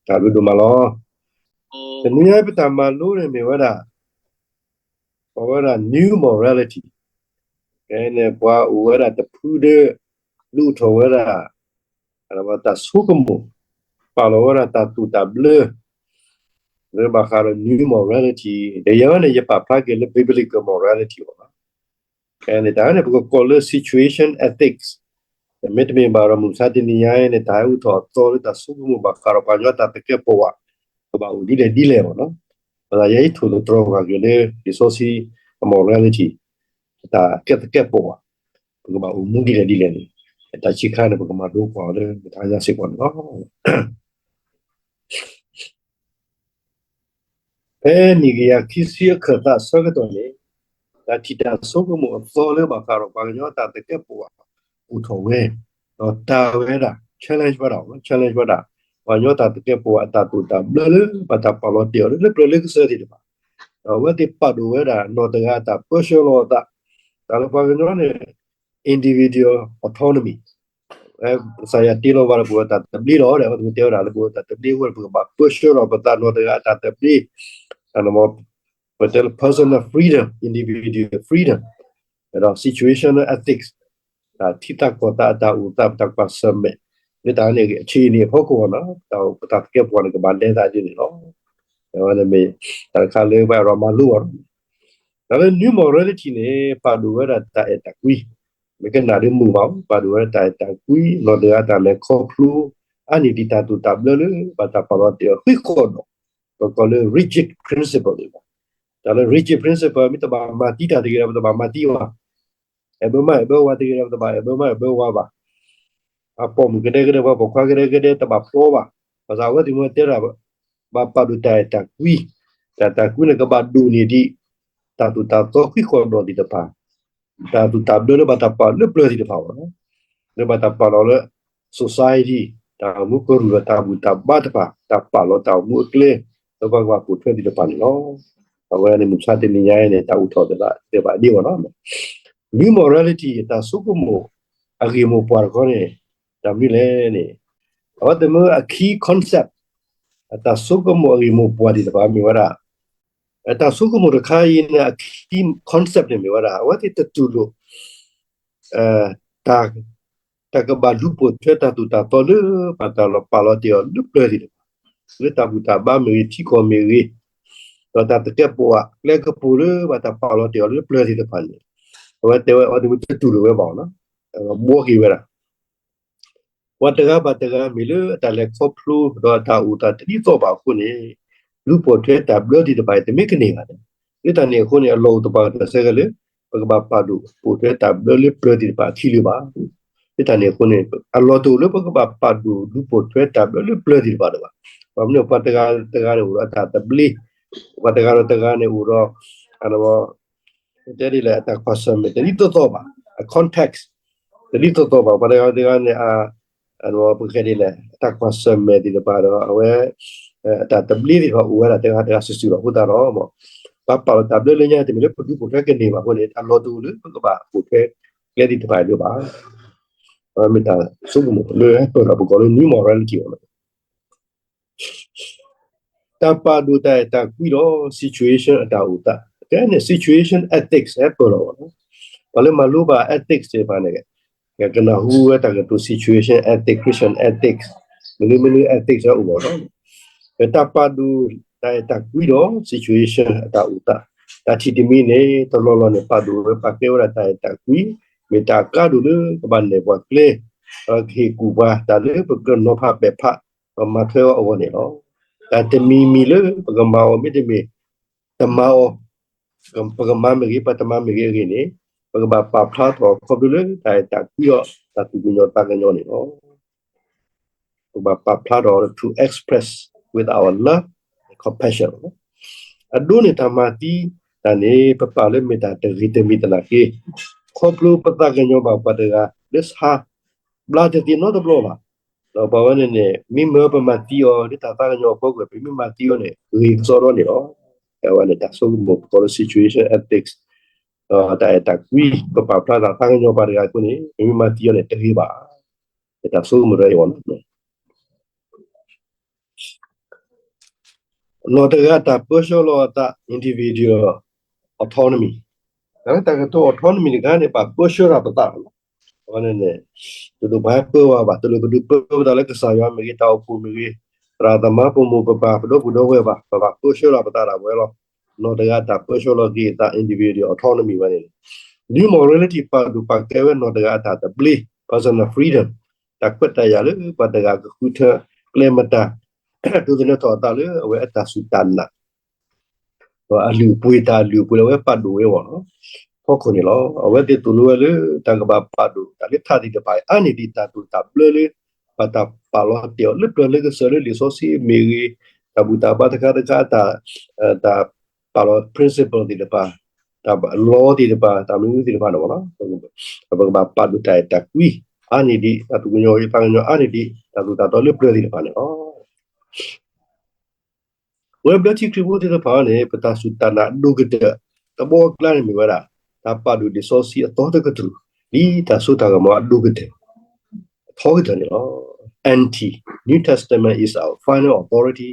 တၢ်ဘျုးဒိၣ်မးလီၤ. တနံၤအံၤပတၢ်မၤလိန့ၣ်မ့ၢ်ဝဲဒၣ် ပဝဲဒၣ် new morality န့ၣ် ပှၤအိၣ်ဝဲဒၣ်တဖုဒီး ဒုးအိၣ်ထီၣ်ဝဲဒၣ် တၢ်ဆိကမိၣ် ပာ်လီၤဝဲဒၣ်တၢ်သိၣ်တၢ်ဘျၢ လၢဘၣ်ဃးဒီး new morality ဒီးယဲဝဲန့ၣ် ယပာ်ဖျါက့ၤလၢ biblical morality အဂီၢ်လီၤ. န့ၣ် တၢ်န့ၣ် ပကကိးလၢ situation ethics မ့တမ့ၢ်ဘၣ်ဒီး မုၢ်မဆါတနံၤညါအံၤန့ၣ် တၢ်ဟဲအိၣ်ထီၣ်အသီလၢတၢ်ဆိကမိၣ်ဘၣ်ဃးဒီးပှၤကညီတၢ်သကဲးပဝး ကဘၣ်အိၣ်ဒ်လဲၣ်ဒ်လဲၣ်အဂီၢ်လီၤ. ဘၣ်ဆၣ်ယဲအံၤထိၣ်သတြီၤဘၣ်က့ၤလၢ လံာ်စီဆှံ morality တၢ်သကဲးပဝး ပကဘၣ်အိၣ်မူဒ်လဲၣ်ဒ်လဲၣ်န့ၣ် တၢ်ဆံးခါန့ၣ် ပကမၤလိကွၢ်အီၤလၢမုၢ်တဟါညါစ့ၢ်ကီးန့ၣ်လီၤ. ဖဲနံၣ်ကယၤခံဆံအခၢၣ်သးဆၢကတီၢ်န့ၣ် တၢ်ထံၣ်တၢ်ဆိကမိၣ်အသီလၢဘၣ်ဃးဒီးပှၤကညီတၢ်သကဲးပဝး အိၣ်ထီၣ်ဝဲ ဒီးတၢ်ဝဲဒၣ် challenge ဝဲဒၣ် challenge ဝဲဒၣ် ပှၤကညီတၢ်သကဲးပဝးအတၢ်သိၣ်တၢ်ဘျၢလၢ ဘၣ်တၢ်ပာ်လီၤတ့ၢ်အီၤလၢ လၢပျၢၤလၢကစၢၢ်သ့ၣ်တဖၣ် ဒီးအဝဲသ့ၣ်ပာ်ဒိၣ်ဝဲဒၣ် နီၢ်တဂၤအတၢ်ပၢဆှၢလီၤအသး တၢ်လၢပှၤကညီန့ၣ် individual autonomy ကစၢ်ယွၤတ့လီၤဝဲလၢပဂီၢ်တၢ်သဘျ့လီၤဒီး အဝဲသ့ၣ်တဲဝဲဒၣ်လၢပဂီၢ်တၢ်သဘျ့အဃိန့ၣ် ပကဘၣ်ပၢဆှၢလီၤပသးနီၢ်တဂၤအတၢ်သဘျ့ ပတဲလၢ personal freedom, individual freedom ဒီး situational ethics တၢ်ထံသးကီၢ်သးအတၢ်အိၣ်သး ပတၢ်ကွၢ်ဆၢၣ်မဲာ် လၢတၢ်န့ၣ် အခြေအနေ အဖီခိၣ်အဂီၢ်န့ၣ် ပတၢ်သကဲးပဝးန့ၣ် ကဘၣ်လဲၤသးဒ်န့ၣ်လီၤ. အဝဲန့ၣ်မ့ၢ် တၢ်တခါလၢပအဲၣ်ဒိးမၤလိအီၤလီၤ. တၢ်လၢ new morality န့ၣ် ပာ်ဒိၣ်ဝဲဒၣ်တၢ်အဲၣ်တၢ်ကွံ မ့ၢ်ကနၣ်ဒ်မုာ်ဘၣ် ပာ်ဒိၣ်ဝဲဒၣ်တၢ်အဲၣ်တၢ်ကွံ နီၢ်တဂၤတၢ်လဲၤခီဖျိ အါန့ၢ်ဒံးတၢ်သိၣ်တၢ်ဘျၢလၢ ဘၣ်တၢ်ပာ်လီၤတ့ၢ်အီၤ ဃံးဃီၣ်ဒီး ပကိးလၢ rigid principle န့ၣ်လီၤ. တၢ်လၢ rigid principle မ့ၢ်တဘၣ်မၤသံတၢ်တဂ့ၤဒီး ပတဘၣ်မၤသံဘၣ် အဲၣ်ဘၢမါအဲၣ်ဘၢဝၤတဂ့ၤဒီး ပတဘၣ်အဲၣ်ဘၢမါအဲၣ်ဘၢဝၤဘၣ်. ပှၤပိာ်မုၣ်ကဒဲကဒဲ ပှၤပိာ်ခွါကဒဲကဒဲ တဘၣ်ဖျီဘၣ်. ဘၣ်ဆၣ်အဝဲသ့ၣ်မ့ၢ်တဲဒၣ် ဘၣ်ပာ်ဒိၣ်တၢ်အဲၣ်တၢ်ကွံ, တၢ်အဲၣ်တၢ်ကွံန့ၣ် ကဘၣ်ဒိၣ်န့ၢ်ဒံး တၢ်သိၣ်တၢ်သီဃံးဃီၣ်ဒီးသ့ၣ်တဖၣ်, တၢ်သိၣ်တၢ်ဘျၢလၢဘၣ်တၢ်ပာ်လၢပျၢၤသ့ၣ်တဖၣ်အဂီၢ်လီၤ. လၢဘၣ်တၢ်ပာ်လီၤလၢ society တၢ်အိၣ်မူကရူၢ်ဒီးတၢ်ဘူၣ်တၢ်ဘါတဖၣ်, တၢ်ပာ်လီၤတၢ်အိၣ်မူအကျဲ လၢပှၤကဘၣ်ပိာ်ထွဲသ့ၣ်တဖၣ်န့ၣ်လီၤ. အဝဲန့ၣ်မုၢ်မဆါတနံၤညါအံၤန့ၣ် တၢ်အိၣ်ထီၣ်သ့ၣ်တဖၣ်ဒ်အံၤလီၤ. New morality အတၢ်ဆိကမိၣ်အဂ့ၢ်မိၢ်ပှၢ်တခီန့ၣ် တၢ်မနုၤလဲၣ်န့ၣ် အဝဲသ့ၣ်မ့ၢ်အ key concept အတၢ်ဆိကမိၣ်အဂ့ၢ်မိၢ်ပှၢ်သ့ၣ်တဖၣ်မ့ၢ်ဝဲဒၣ် အတၢ်ဆိကမိၣ်တခါအံၤန့ၣ် အ key concept န့ၣ်မ့ၢ်ဝဲဒၣ် အဝဲသ့ၣ်တတူၢ်လိာ် တၢ် တၢ်ကဘၣ်ဒုးပိာ်ထွဲတၢ်သိၣ်တၢ်သီလၢ ဘၣ်တၢ်လီၤပာ်လီၤတ့ၢ်အီၤလၢပျၢၤသ့ၣ်တဖၣ်, လၢတၢ်ဘူၣ်တၢ်ဘါမ့ၢ်ဂ့ၤ, ထံကီၢ်မ့ၢ်ဂ့ၤ, ဒီးတၢ်သကဲးပဝးကျဲကပူၤလၢ ဘၣ်တၢ်ပာ်လီၤတ့ၢ်အီၤလၢပျၢၤသ့ၣ်တဖၣ်န့ၣ် အဝဲတဲဝဲ အဝဲသ့ၣ်မ့ၢ်တတူၢ်လိာ်ဝဲဘၣ်အီၤန့ၣ် ဘှီက့ၤဝဲဒၣ် ပှၤတဂၤဘၣ်တဂၤမ့ၢ်လၢအတၢ်လဲၤခီဖျိ ဒီးအတၢ်အိၣ်သးတဒ်သိးဘၣ်အဃိန့ၣ် ဒုးပိာ်ထွဲတၢ်ဘျၢသ့ၣ်တဖၣ်အံၤ တမ့ၢ်ကန့ၢ်ဘၣ်န့ၣ်, လၢတၢ်န့ၣ်အဃိန့ၣ် အလီၢ်အိၣ်သပှၢ်ကတၢၢ်ဆၢကဲၤလၢ ပကဘၣ်ပာ်ဒိၣ်ပိာ်ထွဲတၢ်ဘျၢလၢပျၢၤသ့ၣ်တဖၣ်အခံလၢၤဘၣ်. လၢတၢ်န့ၣ်အဃိန့ၣ် အလီၢ်တအိၣ်လၢပကဘၣ်ပာ်ဒိၣ်ဒုးပိာ်ထွဲတၢ်ဘျၢလၢပျၢၤသ့ၣ်တဖၣ်လၢၤဘၣ်. ဘၣ်မနုၤပှၤတဂၤတဂၤန့ၣ်အိၣ်ဒီးအတၢ်သဘျ့, ပှၤတဂၤဒီးတဂၤန့ၣ်အိၣ်ဒီး တဲဒ်လဲၣ် အတၢ်ကွၢ်ဆၢၣ်မဲာ်တဒ်သိးသိးဘၣ်, အ context တဒ်သိးသိးဘၣ်, ပှၤတဂၤတဂၤန့ၣ် ပကတဲဒ်လဲၣ် အတၢ်ကွၢ်ဆၢၣ်မဲာ်သ့ၣ်တဖၣ်ဒီး အဝဲ အတၢ်သဘျ့သ့ၣ်တဖၣ်အိၣ်ဝဲဒၣ်တဂၤတဂၤစုာ်စုာ်လီၤ. အဃိသတးဒီး ပှၤပာ်လီၤတၢ်ဘျၢလၢညါ တမ့ၢ်လၢပဒုးပိာ်ထွဲကန့ၢ်ဘၣ်အဃိန့ၣ် အလီၢ်တအိၣ်လၢပကဘၣ်ပိာ်ထွဲကျဲသ့ၣ်တဖၣ်အံၤလၢၤဘၣ်. အဝဲမ့ၢ်တၢ်ဆိကမိၣ်လၢဟဲပၢၢ်ထီၣ်ပကိးလၢ new morality အဂီၢ်လီၤ. တၢ်ပာ်ဒိၣ်တၢ်အဲၣ်တၢ်ကွံဒီး situation အတၢ်အိၣ်သး, ကဲန့ၣ် situation ethics ဟဲပၢၢ်ထီၣ်အဂီၢ်လီၤ. ပှၤလၢမၤလိဘၣ် ethics သ့ၣ်တဖၣ်န့ၣ် ကနၢ်ဟူဝဲတၢ်ကတိၤ situation ethics, Christian ethics, မနုၤမနုၤ ethics ဟဲအိၣ်ဘၣ်လီၤ. တၢ်ပာ်ဒိၣ်တၢ်အဲၣ်တၢ်ကွံဒီး situation အတၢ်အိၣ်သး, တၢ်ထံၣ်တမံၤန့ၣ် တလီၢ်လီၢ်န့ၣ် ပာ်ဒိၣ်ဝဲပာ်ကဲဝဲဒၣ်တၢ်အဲၣ်တၢ်ကွံ, မ့ၢ်တၢ်ကါဒိၣ်လၢကဘၣ်နဲၣ်ပှၤကျဲ, ဒီးကဟ့ၣ်ကူၣ်ပှၤတၢ်လၢပကနီၤဖးပဲာ်ဖး ဒီးမၤထွဲအီၤအဂီၢ်န့ၣ်လီၤ. တၢ်တမံၤမံၤလၢပကမၤအီၤမ့တမ့ၢ် တမၤအီၤ, ပကမၤမ့ၢ်ဂ့ၤ ပတမၤမ့ၢ်ဂ့ၤအဂ့ၢ်န့ၣ် ပကဘၣ်ပာ်ဖျါထီၣ်ခီဖျိလၢတၢ်အဲၣ်တၢ်ကွံဒီးတၢ်သူၣ်ကညီၤသးကညီၤန့ၣ်လီၤ. ပကဘၣ်ပာ်ဖျါထီၣ် to express with our love and compassion အဒိန့ၣ်တၢ်မၤသံတၢ်န့ၣ် ပပာ်လၢမ့ၢ်တၢ်တဂ့ၤတမံၤသနာ်က့ ခီဖျိပသးကညီၤဘၣ်ပှၤတဂၤလၢဆါ ဘျါတသ့နီတဘျီဘၣ်. ဒီးပဝဲန့ၣ်န့ၣ် မ့မ့ၢ်ပမၤသံအီၤလၢတၢ်သးကညီၤအဖီခိၣ် ပမ့ၢ်မၤသံအီၤန့ၣ် ဂ့ၤကစီဒီန့ၣ်လီၤ. အဝဲန့ၣ်တၢ်ဆိကမိၣ်ပကိးလၢ situation ethics ဒီးတၢ်အဲၣ်တၢ်ကွံ ပပာ်ဖျါတၢ်သးကညီၤပှၤတဂၤအဃိန့ၣ် ပမ့ၢ်မၤသံအီၤန့ၣ် တဂ့ၤဘၣ်. တၢ်ဆိကမိၣ်တၢ်အံၤ နီၢ်တဂၤအတၢ်ပၢဆှၢလီၤအသး individual autonomy, တၢ်လၢတၢ်ကတိၤ autonomy တခါန့ၣ် ပှၤပၢဆှၢလီၤပသးလီၤ. အဝဲန့ၣ်န့ၣ် တဒိးပှၤဟဲပၢဝဲဘၣ်, တလိၣ်ပဒုးပၢဝဲသးလၢကစၢ်ယွၤမ့ၢ်ဂ့ၤ, တၢ်အိၣ်ဖှိၣ်မ့ၢ်ဂ့ၤ, သရၣ်သမါ ပမိၢ်ပပၢ် ပဒီပုၢ်ဒီဝဲၢ်ဘၣ်, ပဘၣ်ပၢဆှၢလီၤပသးဒၣ်ဝဲလီၤ. နီၢ်တဂၤအတၢ်ပၢဆှၢလီၤက့ၤအသး individual autonomy ဝဲန့ၣ်န့ၣ် new morality ပာ်ဒိၣ်ပာ်ကဲဝဲနီၢ်တဂၤအတၢ်သဘျ့ personal freedom, တၢ်ခွဲးတၢ်ယာ်လၢပှၤတဂၤကဃုထၢကျဲမတၤ ဒိးသန့ၤထီၣ်အသးလၢအဝဲအတၢ်စူၢ်တၢ်နာ် အလုၢ်အပှ့ၤ တၢ်လုၢ်အပှ့ၤလၢအဝဲပာ်ဒိၣ်ဝဲအဂီၢ်လီၤ. ဖီခိၣ်န့ၣ်လီၤ. အဝဲသ့ၣ်သိၣ်လိဝဲလၢတၢ်ကဘၣ်ပာ်ဒိၣ်တၢ်လၢထးသ့ၣ်တဖၣ်အံၤ အါန့ၢ်ဒံးတၢ်ဒိၣ်တၢ်ဘျၢလၢ ဘၣ်တၢ်ပာ်လီၤတဲာ်အီၤလၢပျၢၤလၢကစၢၢ်လၢလံာ်စီဆှံမ့ၢ်ဂ့ၤ, တၢ်ဘူၣ်တၢ်ဘါတခါတခါ တၢ် တၢ်ပာ်လီၤ principle သ့ၣ်တဖၣ်, တၢ် law သ့ၣ်တဖၣ်, တၢ်မနုၤသ့ၣ်တဖၣ်န့ၣ်လီၤ. ပကဘၣ်ပာ်ဒိၣ်တၢ်အဲၣ်တၢ်ကွံ အါန့ၢ်ဒံး တၢ်သူၣ်ကညီၤသးကညီၤအါန့ၢ်ဒံး တၢ်သိၣ်တၢ်သီလၢပျၢၤသ့ၣ်တဖၣ်န့ၣ်လီၤ. ပဝဲဘျၢထံခရံာ်ဖိသ့ၣ်တဖၣ်န့ၣ် ပတၢ်စူၢ်တၢ်နာ်အဒိၣ်ကတၢၢ် တဘီအကျါန့ၣ်မ့ၢ်ဝဲဒၣ် တၢ်ပာ်ဒိၣ်လံာ်စီဆှံအသီတကတြူၢ် ဒ်တၢ်စိတၢ်ကမီၤအဒိၣ်ကတၢၢ် အထီကတၢၢ်န့ၣ်လီၤ. N T, New Testament is our final authority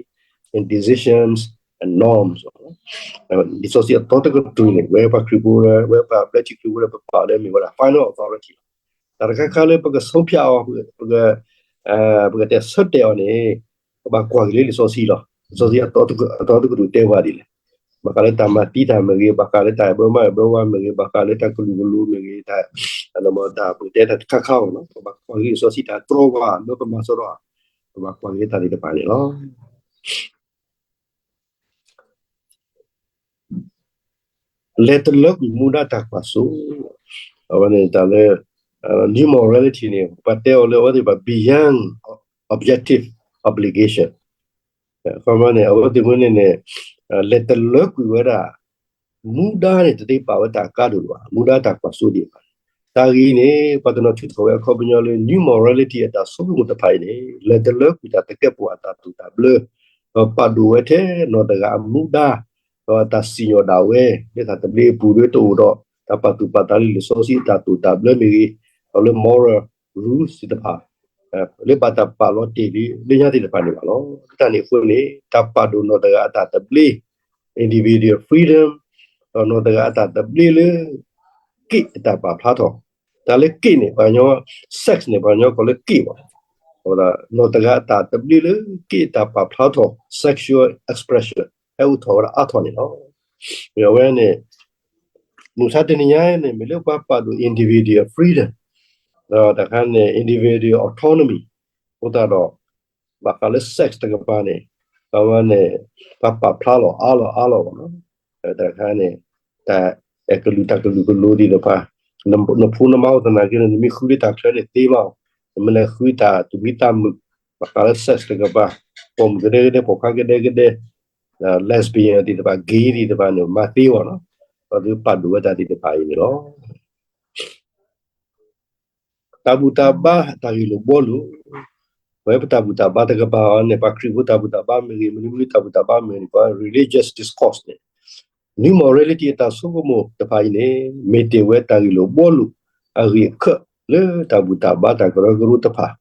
in decisions and norms. လံာ်စီဆှံအသီတကတြူၢ်န့ၣ် ဝဲပှၤခရံာ်ဖိ ဝဲပှၤဘျၢထံခရံာ်ဖိဒီး ပပာ်လၢမ့ၢ်ဝဲဒၣ် final authority လီၤ. တၢ်တခါခါလၢပကဆုံးဖြတ်အီၤ ပက ပကတဲဆၢတဲာ်အီၤန့ၣ် ပဘၣ်ကွၢ်က့ၤလၢလံာ်စီဆှံလီၤ. လံာ်စီဆှံအသီတကတြူၢ်တဲပှၤဒ်လဲၣ်. ဘၣ်ဃးလၢတၢ်မၤသံတၢ်မ့ၢ်ဂ့ၤ, ဘၣ်ဃးလၢတၢ်အဲၣ်ဘၢမါအဲၣ်ဘၢဝၤမ့ၢ်ဂ့ၤ, ဘၣ်ဃးလၢတၢ်ကလုာ်ကလိမ့ၢ်ဂ့ၤ, တၢ် တၢ်ပကတဲတၢ်တခါခါအီၤလီၤ. ပဘၣ်ကွၢ်က့ၤလံာ်စီဆှံတၢ်တြီပှၤ လၢပမၤစၢၤထီၣ် ပဘၣ်ကွၢ်က့ၤတၢ်သ့ၣ်တဖၣ်န့ၣ်လီၤ. လဲၤတလၢကွံာ်မူဒါတၢ်ကွၢ်စိ, အဝဲန့ၣ်တၢ်လၢ new morality န့ၣ် ပှၤတဲအီၤလၢအဝဲသ့ၣ်တဖၣ် beyond objective obligation န့ၣ် အဝဲသ့ၣ်မ့ၢ်န့ၣ်န့ၣ် လဲၤတလၢကွံာ်ဝဲဒၣ် မူဒါန့ၣ် တသ့ပာ်ဝဲတၢ်ကါဒိၣ်လၢၤဘၣ်, မူဒါတၢ်ကွၢ်စိသ့ၣ်တဖၣ်. တၢ်ဂ့ၢ်န့ၣ် ပှၤတနီၤထုးထီၣ်ဝဲအခီပညီလၢ new morality အတၢ်ဆိကမိၣ်တဖၣ်အံၤန့ၣ် လဲၤတလၢကွံာ်တၢ်သကဲးပဝးအတၢ်သိၣ်တၢ်ဘျၢ ဒီးပာ်ဒိၣ်ဝဲထဲနီၢ်တဂၤအမူဒါ ဒီးအတၢ်စံၣ်ညီၣ်ဒၣ်ဝဲ လၢတၢ်သဘျ့အပူၤလၢတအိၣ်ဒီး တၢ်ပာ်သူၣ်ပာ်သးလၢလံာ်စီဆှံအတၢ်သိၣ်တၢ်ဘျၢမ့ၢ်ဂ့ၤ, ဒီးလၢ moral rules သ့ၣ်တဖၣ် လၢဘၣ်တၢ်ပာ်လီၤတ့ၢ်လံလၢညါသ့ၣ်တဖၣ်န့ၣ်ဘၣ်လီၤ. လၢတၢ်န့ၣ်အဃိန့ၣ် တၢ်ပာ်ဒိၣ်နီၢ်တဂၤအတၢ်သဘျ့ individual freedom ဒီးနီၢ်တဂၤအတၢ်သဘျ့လၢ က့ၣ်အတၢ်ပာ်ဖျါထီၣ်, တၢ်လၢက့ၣ်န့ၣ် ပှၤကညီ sex န့ၣ် ပှၤကညီကိးလၢက့ၣ်ဘၣ်, နီၢ်တဂၤအတၢ်သဘျ့လၢက့ၣ်အတၢ်ပာ်ဖျါထီၣ် sexual expression ဟဲအိၣ်ထီၣ်ဝဲဒၣ်အါထီၣ်န့ၣ်လီၤ. အဝဲန့ၣ် မုၢ်ဆါတနံၤညါန့ၣ် မ့ၢ်လၢပှၤပာ်ဒိၣ် individual freedom ဒီးတခါန့ၣ် individual autonomy အဃိသတးဒီး ဘၣ်ဃးလၢ sex တကပၤန့ၣ် အဝဲန့ၣ် ပှၤပာ်ဖျါလီၤအါလီၤအါလီၤဘၣ်နီၤ, တခါန့ၣ် တၢ်အဲၣ်ကလုာ်တၢ်ကလုာ်ကလိသ့ၣ်တဖၣ်, နဖိနမါအိၣ်သနာ်က့န့ၣ် နမ့ၢ်ဃုလၢတၢ်ချၢန့ၣ်သ့မး, နမ့ၢ်လဲၤဃုတၢ်သူၣ်မံသးမုာ် ဘၣ်ဃးလၢ sex တကပၤ, ပိာ်မုၣ်ကဒဲကဒဲ ပိာ်ခွါကဒဲကဒဲ lesbian သ့ၣ်တဖၣ် gay သ့ၣ်တဖၣ်န့ၣ် မၤသ့အီၤနီၤ, ဒီးသုပာ်ဒိၣ်ဝဲတၢ်သ့ၣ်တဖၣ်အံၤန့ၣ်လီၤ. တၢ်ဘူၣ်တၢ်ဘါတၢ်ဂ့ၢ်လိာ်ဘှီလိာ်, ပဝဲပတၢ်ဘူၣ်တၢ်ဘါတကပၤအံၤန့ၣ် ပှၤခရံာ်ဖိတၢ်ဘူၣ်တၢ်ဘါမ့ၢ်ဂ့ၤ, မနုၤမနုၤတၢ်ဘူၣ်တၢ်ဘါမ့ၢ်ဂ့ၤန့ၣ် ပှၤ religious discourse န့ၣ် new morality အတၢ်ဆိကမိၣ်တဖၣ်အံၤန့ၣ် မ့ၢ်တ့ၢ်ဝဲတၢ်ဂ့ၢ်လိာ်ဘှီလိာ် အဂ့ၢ်အခၢးလၢတၢ်ဘူၣ်တၢ်ဘါတၢ်ကရၢကရိတဖၣ်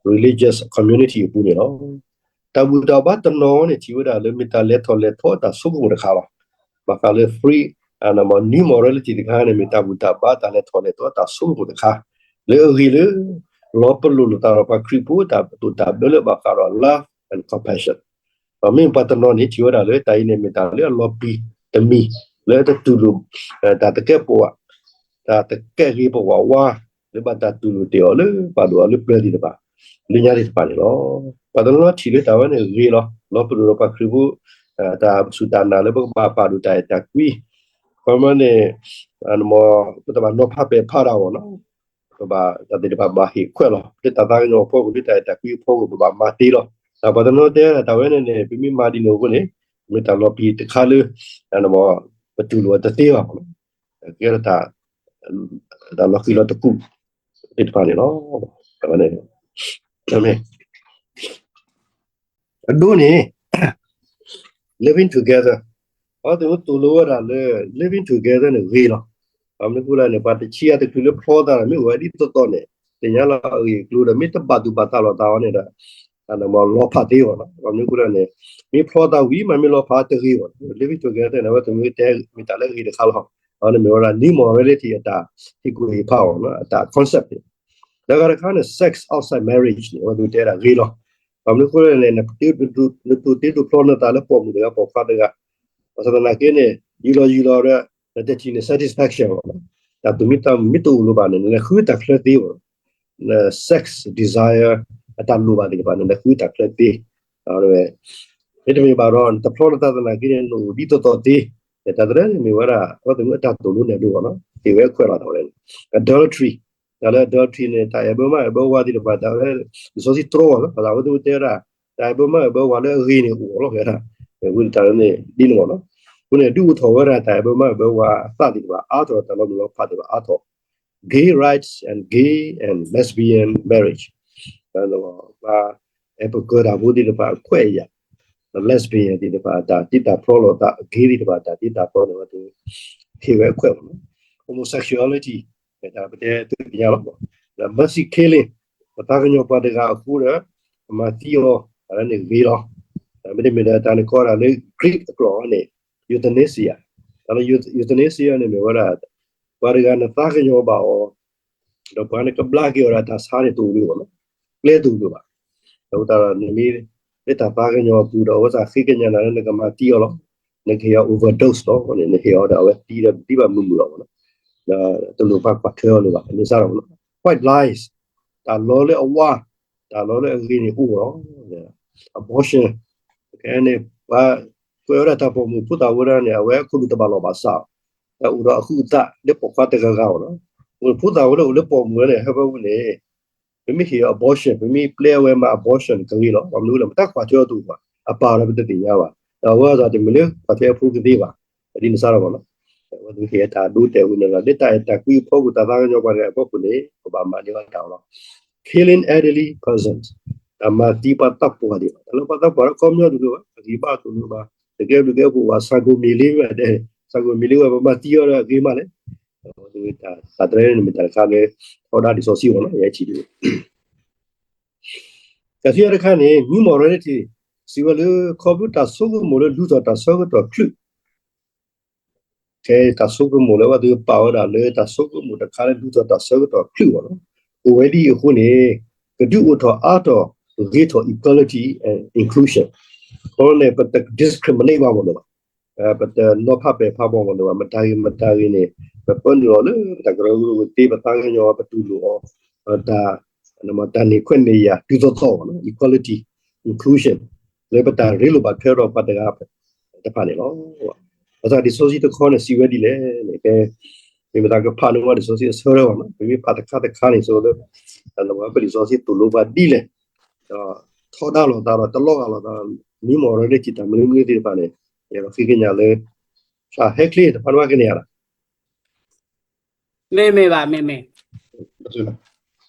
religious community အပူၤန့ၣ်လီၤ. တၢ်ဘူၣ်တၢ်ဘါတနီၤန့ၣ် ထံၣ်ဝဲဒၣ်လၢမ့ၢ်တၢ်လဲၤထီၣ်လဲၤထီအတၢ်ဆိကမိၣ်တခါလီၤ. ဘၣ်ဃးလၢ free, new morality တခါန့ၣ် မ့ၢ်တၢ်ဘူၣ်တၢ်ဘါတၢ်လဲၤထီၣ်လဲၤထီအတၢ်ဆိကမိၣ်တခါ လၢအဂ့ၢ်လၢ လီၤပလိာ်လိာ်သးဒီးပှၤခရံာ်ဖိတၢ်သိၣ်တၢ်ဘျၢလၢဘၣ်ဃးဒီး love and compassion ဒီးမ့ၢ်ပှၤတနီၤန့ၣ် ထံၣ်ဝဲဒၣ်လၢတၢ်အံၤန့ၣ် မ့ၢ်တၢ်လၢအလီၤပျံၤတမံၤ လၢတတူၢ်လိာ် တၢ်သကဲးပဝး တၢ်သကဲးဂ့ၤပဝးဝါ လၢဘၣ်တၢ်တူၢ်လိာ်တဲာ်အီၤလၢ ပာ်ဒိၣ်အီၤလၢပျၢၤသ့ၣ်တဖၣ် လၢညါသ့ၣ်တဖၣ်န့ၣ်လီၤ. ပှၤတနီၤထံၣ်လၢတၢ်ဝဲန့ၣ်ဂ့ၤလီၤ. လီၤပလိာ်ဒီးပှၤခရံာ်ဖိ တၢ်စူၢ်တၢ်နာ်လၢပကဘၣ်ပာ်ဒိၣ်တၢ်အဲၣ်တၢ်ကွံ ခီမီန့ၣ် ပတဘၣ်နီၤဖးပဲာ်ဖးတၢ်အဂီၢ်နီၤ, ပဘၣ်တၢ်သ့ၣ်တဖၣ်ဘၣ်ဟ့ၣ်ခွဲးလီၤ. လၢတၢ်သးကညီၤအဖီခိၣ် လၢတၢ်အဲၣ်တၢ်ကွံအဖီခိၣ် ပဘၣ်မၤသ့လီၤ. တၢ်ပှၤတနီၤတဲဒၣ်တၢ်ဝဲန့ၣ်န့ၣ် ပမ့ၢ်မၤဒ်န့ၣ်အဃိန့ၣ် မ့ၢ်တၢ်လီၤပျံၤတခါလၢ ပတူၢ်လိာ်အီၤတသ့ဘၣ်, ကဲထီၣ်တၢ် တၢ်လီၤဃံၤလီၤသကူးသ့ၣ်တဖၣ်န့ၣ်လီၤ. အဒိန့ၣ် living together အဝဲသ့ၣ်သိၣ်လိဝဲဒၣ်လၢ living together န့ၣ်ဂ့ၤလီၤ. ဘၣ်မနုၤအဃိလဲၣ်န့ၣ် ပှၤတဆံဂၤတချုးလၢဖျီသးဒီး မ့ၢ်အိၣ်ဝဲဒ်သိးသိးန့ၣ် သ့ၣ်ညါလီၤအဂ့ၢ်အကျိၤဒီး မ့ၢ်တဘၣ်သူၣ်ဘၣ်သးလိာ်သးအီၤန့ၣ်ဒီး လီၤဖးသ့အီၤလီၤ. ဘၣ်မနုၤအဃိလဲၣ်န့ၣ် မ့ၢ်ဖျီသးဝံၤမး မ့ၢ်လီၤဖးတဂ့ၤအီၤ living together န့ၣ် အဝဲသ့ၣ်မ့ၢ်တဲမ့ၢ်တၢ်လၢအဂ့ၤတခါလီၤ. အဝဲန့ၣ်မ့ၢ်ဝဲဒၣ် new morality အတၢ်ဟ့ၣ်ကူၣ်ဟ့ၣ်ဖးအီၤ အတၢ် concept န့ၣ် ဒီးတခါန့ၣ် sex outside marriage န့ၣ် အဝဲသ့ၣ်တဲဒၣ်ဂ့ၤလီၤ. ဘၣ်မနုၤအဃိလဲၣ်န့ၣ် နတိၢ်တ့ၢ်တိၢ်ဖျီနသးလၢပိာ်မုၣ်တဂၤပိာ်ခွါတဂၤ ဘၣ်ဆၣ်သနာ်က့န့ၣ် ယူၢ်လီၤယူၢ်လီၤဒီး နတထံၣ်န့ၣ် satisfaction ဘၣ်လီၤ. တၢ်သူၣ်မံသးမံမ့ၢ်တအိၣ်လၢၤဘၣ်န့ၣ် နလဲၤဃုတၢ်ချၢသ့ဘၣ်လီၤ. န sex desire အတၢ်လိၣ်ဘၣ်သ့ၣ်တဖၣ်န့ၣ် နလဲၤဃုတၢ်ချၢသ့ မ့တမ့ၢ်ဘၣ်ဒီး နတဖျီနသးသနာ်က့န့ၣ် နအိၣ်ဒ်သိးသိးသ့ တၢ်တရၢန့ၣ်မ့ၢ်ဝဲဒၣ် အဝဲသ့ၣ်မ့ၢ်အတၢ်သိၣ်လိနဲၣ်ဒိၣ်ဘၣ်လီၤ. ဟ့ၣ်ဝဲခွဲးလီၤတၢ်ဝဲန့ၣ် adultery တၢ်လၢ adultery န့ၣ် တၢ်အဲၣ်ဘၢမါအဲၣ်ဘၢဝၤသ့ၣ်တဖၣ် တၢ်လၢ လံာ်စီဆှံတြီဘၣ်လီၤ. အဝဲသ့ၣ်တဲဝဲဒၣ် တၢ်အဲၣ်ဘၢမါအဲၣ်ဘၢဝၤလၢအဂ့ၤန့ၣ်အိၣ်လီၤဝဲဒၣ် ဝဲတၢ်လၢန့ၣ် ဒ်န့ၣ်မ့ၢ်လီၤ. အဃိန့ၣ် ဒုးအိၣ်ထီၣ်ဝဲဒၣ်တၢ်အဲၣ်ဘၢမါအဲၣ်ဘၢဝၤအသးသ့ၣ်တဖၣ်အါထီၣ် တၢ်လီၤမုၢ်လီၤဖးသ့ၣ်တဖၣ်အါထီၣ် gay rights and gay and lesbian marriage ပှၤအဲၣ်ပကၢၤတၢ်ဖိသ့ၣ်တဖၣ်အခွဲးအယာ် lesbian သ့ၣ်တဖၣ်အတၢ်တ့တၢ်ဖျီလိာ်သး gay သ့ၣ်တဖၣ်အတၢ်တ့တၢ်ဖျီန့ၣ် အဝဲသ့ၣ်ဟ့ၣ်ဝဲခွဲးမ့ၢ်လီၤ. homosexuality ပတဲသုသ့ၣ်ညါလီၤ. ဒီး mercy killing ပသးကညီၤပှၤတဂၤအဃိဒီး အမၤသံအီၤ တၢ်လၢန့ၣ်ဂ့ၤလီၤ. မ့တမ့ၢ်ဒီးတၢ်န့ၣ်ကိးဒၣ်လၢ Greek အကျိာ်န့ၣ် euthanasia တၢ်လၢ euthanasia န့ၣ်မ့ၢ်ဝဲဒၣ် ပှၤတဂၤနသးကညီၤဘၣ်အီၤ ဒီးပှၤန့ၣ်ကဘျါက့ၤအီၤဒီးတၢ်ဆါန့ၣ်တအိၣ်လၢၤဘၣ်လီၤ. ကျဲတအိၣ်လၢၤဘၣ်. အဃိသတးဒီးနမ့ၢ်လၢတၢ်သးကညီၤအပူၤဒီး အဝဲသ့ၣ်ဃ့ကညးနၤလၢနကမၤသံအီၤလီၤ. နကဟ့ၣ်အီၤ overdose လီၤန့ၣ် နဟ့ၣ်အီၤဒီးအဝဲသံဒီးတသံဘၣ်မုာ်မုာ်လီၤမ့ၢ်လီၤ. ဒီးတလိၣ်ပာ်ကွၢ်ထွဲအီၤလၢၤဘၣ် န့ၣ်စ့ၢ်ကီးမ့ၢ်လီၤ. white lies တၢ်လီလၢအဝါ တၢ်လီလၢအဂ့ၤန့ၣ်အိၣ်လီၤ. abortion ခဲအံၤန့ၣ် ပှၤကွဲးဝဲဒၣ်တၢ်ပိာ်မုၣ်ဖိသၣ်ဝဲဒၣ်န့ၣ် အဝဲအခိၣ်ဒူၣ်တဘၣ်လီၢ်ဘၣ်စး တၢ်အိၣ်ဒီးအဟုးအသးလၢပိာ်ခွါတဂၤဂၤအီၤလီၤ. ဖိသၣ်ဝဲလၢအိၣ်လၢပိာ်မုၣ်ဝဲန့ၣ် ဟဲဖဲဝဲန့ၣ် ပမ့ၢ်ဟ့ၣ်အီၤ abortion ပမ့ၢ်ပျဲအဝဲမၤ abortion ကဂ့ၤလီၤ. ဘၣ်မနုၤလဲၣ် ပတၢ်ကွၢ်ထွဲအီၤတအိၣ်ဘၣ် အပၢ်ဒီးပတသ့ၣ်ညါဘၣ်. ဒီးအဝဲအသးတမ့ၢ်လၢကွၢ်ထွဲအဖိကသ့ဘၣ် ဒ်န့ၣ်စ့ၢ်ကီးမ့ၢ်လီၤ. အဝဲသ့ၣ်ဟ့ၣ်အတၢ်ဒိတဲာ်ဝဲန့ၣ်လီၤ. လၢတၢ်အဲၣ်တၢ်ကွံအဖီခိၣ် တၢ်သးကညီၤပှၤတဂၤအဖီခိၣ်န့ၣ် ပဘၣ်မၤန့ၢ်အီၤတၢ်အီၤလီၤ. killing elderly persons တၢ်မၤသံပှၤသးပှၢ်သ့ၣ်တဖၣ် တၢ်လၢပှၤသးပှၢ်လၢအခီပညီတအိၣ်လၢၤဘၣ် အဂံၢ်ဘါတအိၣ်လၢၤဘၣ် တကဲဘျုးကဲဖှိၣ်ဘၣ် ဆၣ်ကိၣ်မ့ၢ်လ့ဝဲဒၣ် ဆၣ်ကိၣ်မ့ၢ်လ့ဝဲ ပမၤသံအီၤဒီးအဂ့ၤမးလဲၣ်. တၢ်တရၢန့ၣ်မ့ၢ်တၢ်တခါလၢ ထီဒါလံာ်စီဆှံအီၤလီၤ ယဲထံၣ်ဒ် ကသံၣ်အီၤတခါန့ၣ် new morality စံးဝဲလၢ ခီဖျိတၢ်ဆိကမိၣ်လၢလူၤထီၣ်တၢ်ဆၢကတီၢ်ချုး ခဲအံၤတၢ်ဆိကမိၣ်လၢအဝဲသ့ၣ်ပာ်ဝဲဒၣ်လၢတၢ်ဆိကမိၣ်တခါလၢလူၤထီၣ်တၢ်ဆၢကတီၢ်ချုးအီၤလီၤ. အိၣ်ဝဲဒ်အံၤအဃိန့ၣ် ကဒုးအိၣ်ထီၣ်အါထီၣ်ဂ့ၤထီၣ် equality and inclusion အဃိန့ၣ် ပတ discriminate ဘၣ်မ့ၢ်လၢၤဘၣ် ပတနီၤဖးပဲာ်ဖးဘၣ်မ့ၢ်လၢၤဘၣ် မတၤဂ့ၤမတၤဂ့ၤန့ၣ် ပပၢနုာ်အီၤလၢပတၢ်ကရၢကရိကသ့ ပသးကညီၤအီၤ ပတူၢ်လိာ်အီၤ တၢ် တၢ်န့ၢ်ခွဲးန့ၢ်ယာ် တုၤသိးသိးဘၣ်လီၤ equality inclusion လၢပတၢ်ရ့လိာ်ဘၣ်ထွဲဒီးပှၤတဂၤတဖၣ်န့ၣ်လီၤ. ဘၣ်ဆၣ်လံာ်စီဆှံတခီန့ၣ် စံးဝဲဒ်လဲၣ်န့ၣ် ကဲ မ့ၢ်ပသးကဖးန့ၢ်ဝဲလံာ်စီဆှံအဆၢထၢၣ်ဘၣ်နီၤ ပမ့ၢ်ဖးတခါတခါန့ၣ် ဆိလၢ ပလံာ်စီဆှံသိၣ်လိပှၤဒ်လဲၣ် ဒီးထီဒါလိာ်သးဒီးတလီၤဂာ်လိာ်သး new morality တၢ်မနုၤမနုၤသ့ၣ်တဖၣ်န့ၣ် ယဃ့ကညးလၢ ဟဲချ့တဖၣ်န့ၣ်ဘၣ်ကန့ၢ်ယၤလီၤ မ့မ့ၢ်ဘၣ် မ့မ့ၢ် တၢ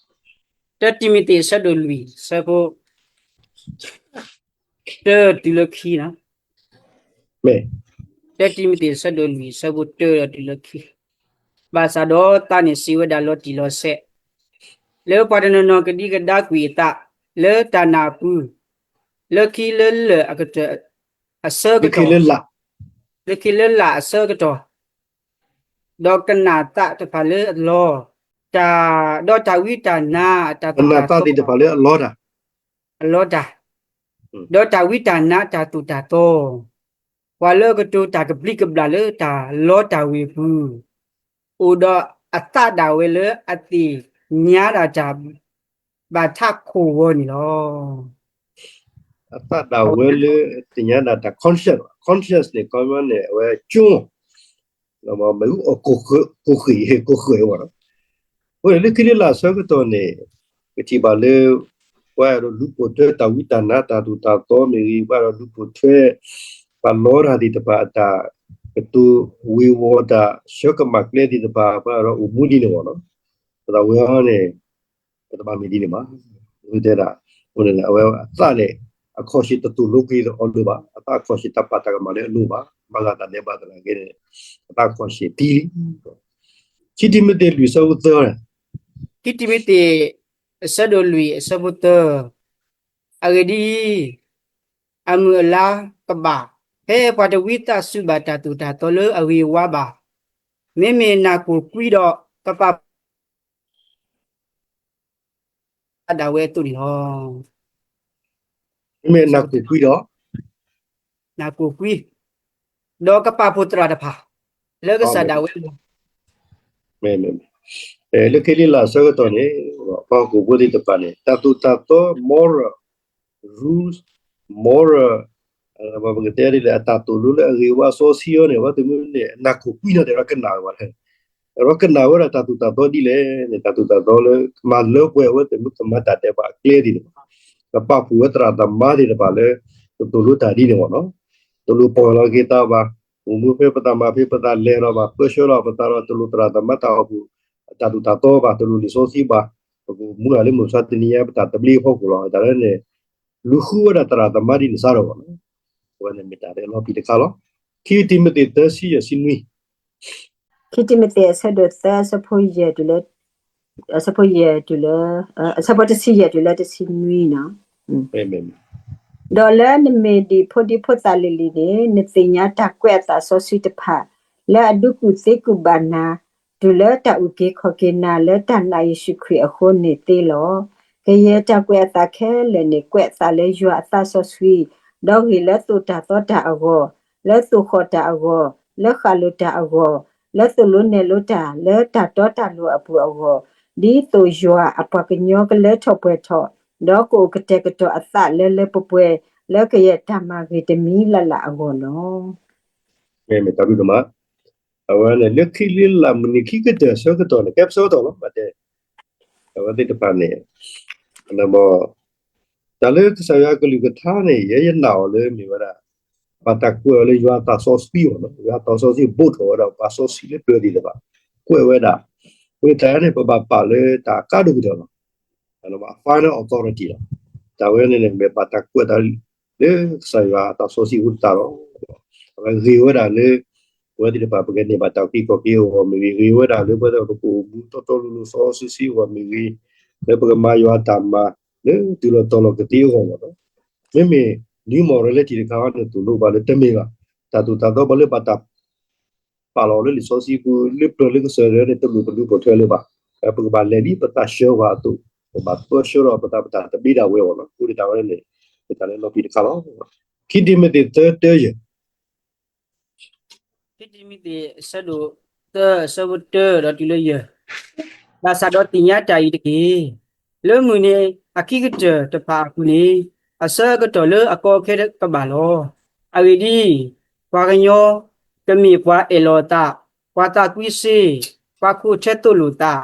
တံၤမသ့း အဆၢဒိၣ်လွံၢ် အဆၢဖိ တၢတုၤလၢခံနီၤ တၢတံၤမသ့း အဆၢဒိၣ်လွံၢ် အဆၢဖိတၢဒီးတုၤလၢခံ ဘၣ်ဆၣ်ဒီးသးန့ၣ်စံးဝဲဒၣ်လီၤတံၢ်လီၤဆဲး လၢပှၤတနီၤနီၤကဒံကဒါကွံာ်အသး လၢတၢ်နၢ်ပူၤ လၢခံလၢလၢၢ်အကတၢၢ် အဆၢကတီၢ် လၢခံလၢလၢၢ်အဆၢကတီၢ် ဒီးကနၣ်သးတဖၣ်လၢအလီၢ် တၢ် ဒီးတၢ်ဝံတၢ်နါအတၢ်သိၣ်တၢ်သီ ကနၣ်သးသ့ၣ်တဖၣ်လၢအလီၢ်တၢ် အလီၢ်တၢ် ဒီးတၢ်ဝံတၢ်နါအတၢ်သိၣ်တၢ်သီ ပှၤလၢအကတိၤတၢ်ကဘျံးကဘျၣ်လၢတၢ်လီတၢ်ဝ့ၤအပူၤ အိၣ်ဒီးအသးဒၣ်ဝဲလၢအသ့ၣ်ညါဒၣ်တၢ် ဘၣ်ထးခိၣ်ဂီၤန့ၣ်လီၤ. အသးဒၣ်ဝဲလၢအသ့ၣ်ညါဒၣ်တၢ် conscience, conscience န့ၣ် ခီမ့ၢ်န့ၣ် အဝဲကၠိ မ့ၣ်အူအီၣ်ကိၣ်ဃၢၤ ကိၣ်ဃၢၤအံၤ ကိၣ်ဃၢၤအံၤဝဲဒီး အဃိန့ၣ် လၢခံလၢလၢ်အဆၢကတီၢ်န့ၣ် ပထံၣ်ဘၣ်လၢ ပှၤအဲၣ်ဒိးလူၤပိာ်ထွဲတၢ်ဝံတၢ်နါတၢ်သိၣ်တၢ်သီမ့ၢ်ဂ့ၤ ပှၤအဲၣ်ဒိးလူၤပိာ်ထွဲ ပှၤလီတၢ်သ့ၣ်တဖၣ်အတၢ်ကတိၤဝ့ၤဝီၤတၢ်ဆၢကမၣ်ကျဲသ့ၣ်တဖၣ် ပှၤအဲၣ်ဒိးအိၣ်မူဒ်န့ၣ်ဝဲဒီး ပသးဝဲအီၤန့ၣ် ပတဘၣ်မ့ၢ်ဒ်န့ၣ်ဘၣ်. တဲဒၣ် အဃိန့ၣ် အဝဲအသးန့ၣ် အခီၣ်ဆ့ၣ်တသိၣ်လိက့ၤအီၤလၢၤဘၣ်. အသးအခီၣ်ဆ့ၣ်တၢ်ပာ်တၢ်ကမၣ်လၢအလိၤဘၣ်. ဘၣ်ဂၤသးဒဲးဘးသနာ်က့န့ၣ် အသးအခီၣ်ဆ့ၣ်သံလံ. ခံတံၤမသ့းလွံၢ်အဆၢဖိသၢန့ၣ် ခံတံၤမသ့း အဆၢဒိၣ်လွံၢ်အဆၢဖိသၢ အဂ့ၢ်ဒ်အံၤ, အမုၢ်အလါကဘၣ်, ဖဲပှၤတဝံသးစူၤဘၣ်တၢ်သိၣ်တၢ်သီလၢအဂ့ၤအဝါဘၣ်. မ့မ့ၢ်နၢ်ကိၢ်ကွံဒီး ကပာ်ဖှိၣ် ဒၣ်ဝဲအသိးန့ၣ်လီၤ. မ့မ့ၢ်နၢ်ကိၢ်ကွံဒီး နၢ်ကိၢ်ကွံ, ဒီးကပာ်ဖှိၣ်သရၣ်တဖၣ် လၢကစၢ်ဒၣ်ဝဲအဂီၢ်. မ့မ့ၢ်, လၢခံလံလၢအဆၢကတီၢ်န့ၣ်, ပှၤဟီၣ်ခိၣ်ဖိသ့ၣ်တဖၣ်န့ၣ် တၢ်သိၣ်တၢ်သီ moral rules, moral, ပကတဲဒ်လဲၣ် အတၢ်သိၣ်လိလၢအဂ့ၤဝါစီဆှံအီၤန့ၣ် အဝဲသ့ၣ်မ့ၢ်န့ၣ် အနၢ်ကိၢ်ကွံနီၤ တဲဝဲဒၣ်ကနၣ်ဝဲဘၣ်. အဝဲကနၣ်ဝဲဒၣ်တၢ်သိၣ်တၢ်သီဒ်လဲၣ်န့ၣ် တၢ်သိၣ်တၢ်သီလၢကမၤလၢပှဲၤအဝဲသ့ၣ်မ့ၢ်ကမၤတၢ်ဒဲးဘးအကျဲဒ်န့ၣ်ဘၣ်. ကပာ်ဖှိၣ်ဝဲသရၣ်သမါသ့ၣ်တဖၣ်လၢ ကသိၣ်လိတၢ်ဒ်န့ၣ်ဘၣ်နီၤ. တလိၣ်ပီၢ်လီၤက့ၤသးဘၣ်, အိၣ်မူဖဲပသးမၤဖဲပသးလဲၤလီၤဘၣ်, ပၢဆှၢလီၤပသးဒီးတလိၣ်သရၣ်သမါတၢ်အိၣ်ဖှိၣ် အတၢ်သိၣ်တၢ်သီဘၣ်, တလိၣ်လံာ်စီဆှံဘၣ်, ပကမူလၢမုၢ်မဆါတနံၤညါ ပတၢ်သဘျ့အဖီခိၣ်လီၤ. တၢ်လၢန့ၣ် လူၤဃုဝဲဒၣ်သရၣ်သမါဒ်န့ၣ်စ့ၢ်ကီးဘၣ်နီၤ. အဝဲန့ၣ်မ့ၢ်တၢ်လၢအလီၤပျံၤတခါလီၤ. ခံတံၤမသ့း သၢဆံယဲၢ် ဆံနွံ ခံတံၤမသ့း အဆၢဒိၣ်သၢ အဆၢဖိယဲၢ်တုၤလၢ, အဆၢဖိယဲၢ်တုၤလၢ, အဆၢဖိတဆံယဲၢ်တုၤလၢတဆံနွံနီၤ. ဒီးလၢနမ့ၢ်ဒံၣ်ဖိဒံဖိသၣ်လံၤလံၤန့ၣ် နသ့ၣ်ညါတၢ်ကွဲးအသးစီဆှံတဖၣ် လၢအဒုးကူၣ်သ့ကူၣ်ဘၣ်နၤ, တုၤလၢတၢ်အုၣ်က့ၤခီၣ်က့ၤနၤလၢတၢ်နာ်ယ့ၣ်ၡူးခရံာ်အဃိန့ၣ်သ့လီၤ. ကယဲၢ်တၢ်ကွဲးအသးခဲလၢာ်န့ၣ် ကွဲးအသးလၢယွၤအသးစီဆှံ, ဒီးဂ့ၤလၢသိၣ်တၢ်သီတၢ်အဂီၢ်, လၢသိၣ်ဃီၣ်တၢ်အဂီၢ်, လၢဃၣ်လိၤတၢ်အဂီၢ်, လၢသိၣ်လိနဲၣ်လိတၢ်, လၢတၢ်တီတၢ်လိၤအပူၤအဂီၢ်, ဒ်သိးယွၤအပှၤကညီကလၢထီၣ်ပှဲၤထီၣ်, ဒီးကအိၣ်ကတဲာ်ကတီၤအသးလၢလၢပှဲၤပှဲၤ, လၢကယဲၢ်တၢ်မၤဂ့ၤတမံၤလၢ်လၢ်အဂီၢ်လီၤ. မ့ၢ်တၢ်ဘျုးဒိၣ်မး, အဝဲန့ၣ်လၢခံလံလၢမုၢ်နံၤခံကတၢၢ်အဆၢကတီၢ်န့ၣ် ကဲပဆၢကတီၢ်လီၤ. ဘၣ်တဲ အဝဲသ့ၣ်တဖၣ်န့ၣ် တၢ်လၢကစၢ်ယွၤအကလုၢ်ကထါန့ၣ် ယဲယနာ်အီၤလၢမ့ၢ်ဝဲဒၣ် ဘၣ်တၢ်ကွဲးအီၤလၢယွၤအသးစီဆှံအီၤနီၤ. ယွၤအသးစီဆှံဘိးထီၣ်ဝဲဒၣ်ပှၤစီဆှံလၢပျၢၤသ့ၣ်တဖၣ်, ကွဲးဝဲဒၣ်, ဝံသးန့ၣ် ပဘၣ်ပာ်လၢတၢ်ကါဒိၣ်ကတၢၢ်လီၤ. အ final authority လီၤ. တၢ်ဝဲန့ၣ်န့ၣ် မ့ၢ်ဘၣ်တၢ်ကွဲးတၢ်လၢကစၢ်ယွၤအသးစီဆှံအဃိသတးလီၤ. အဝဲဂ့ၤဝဲဒၣ်လၢ ပဝဲသ့ၣ်တဖၣ် ပကန့ၢ်ဘၣ်တၢ်အုၣ်က့ၤခီၣ်က့ၤအဂီၢ်မ့ၢ်ဂ့ၤ, ဂ့ၤဝဲဒၣ်လၢပဝဲသ့ၣ်ပကအိၣ်မူတီတီလိၤလိၤစီဆှံဆှံအဂီၢ်မ့ၢ်ဂ့ၤ, လၢပကမၤယွၤအတၢ်မၤ လၢတုၤလီၤတီၤလီၤကသ့အဂီၢ်လီၤ. မ့မ့ၢ် new morality တခါန့ၣ် သိၣ်လိပှၤလၢတမ့ၢ်ဘၣ် တၢ်သိၣ်တၢ်သီပှၤလၢဘၣ်တၢ် ပာ်လီၤလၢလံာ်စီဆှံပူၤ လၢပျၢၤလၢကစၢၢ်န့ၣ် တလိၣ်ပဒုးပိာ်ထွဲလၢၤဘၣ်. ပကဘၣ်လဲၤဒ်ပသးဆှၢပှၤအသိး, ပဘၣ်ပၢဆှၢဒီးပသး ပတၢ်သဘျ့ဒၣ်ဝဲအဂီၢ်လီၤ. အဃိန့ၣ်တၢ်ဝဲန့ၣ် မ့ၢ်တၢ်လၢလီၤပျံၤတခါလီၤ. ခံတံၤမသ့း သၢ တၢ ယဲၢ် ခံတံၤမသ့း အဆၢဒိၣ်သၢ အဆၢဖိတၢဒီးတုၤလၢယဲၢ်, ဘၣ်ဆၣ်ဒီးသ့ၣ်ညါတၢ်အံၤတက့ၢ်. လၢမုၢ်နံၤအခံကတၢၢ်တဖၣ်အပူၤန့ၣ် အဆၢကတီၢ်လၢအကီအခဲကဘၣ်လီၤ. အဂ့ၢ်ဒ်အံၤ, ပှၤကညီကမ့ၢ်ပှၤအဲၣ်လီၤအသး, ပှၤသးကွံစ့, ပှၤခိးထွဲသိၣ်လိာ်သး,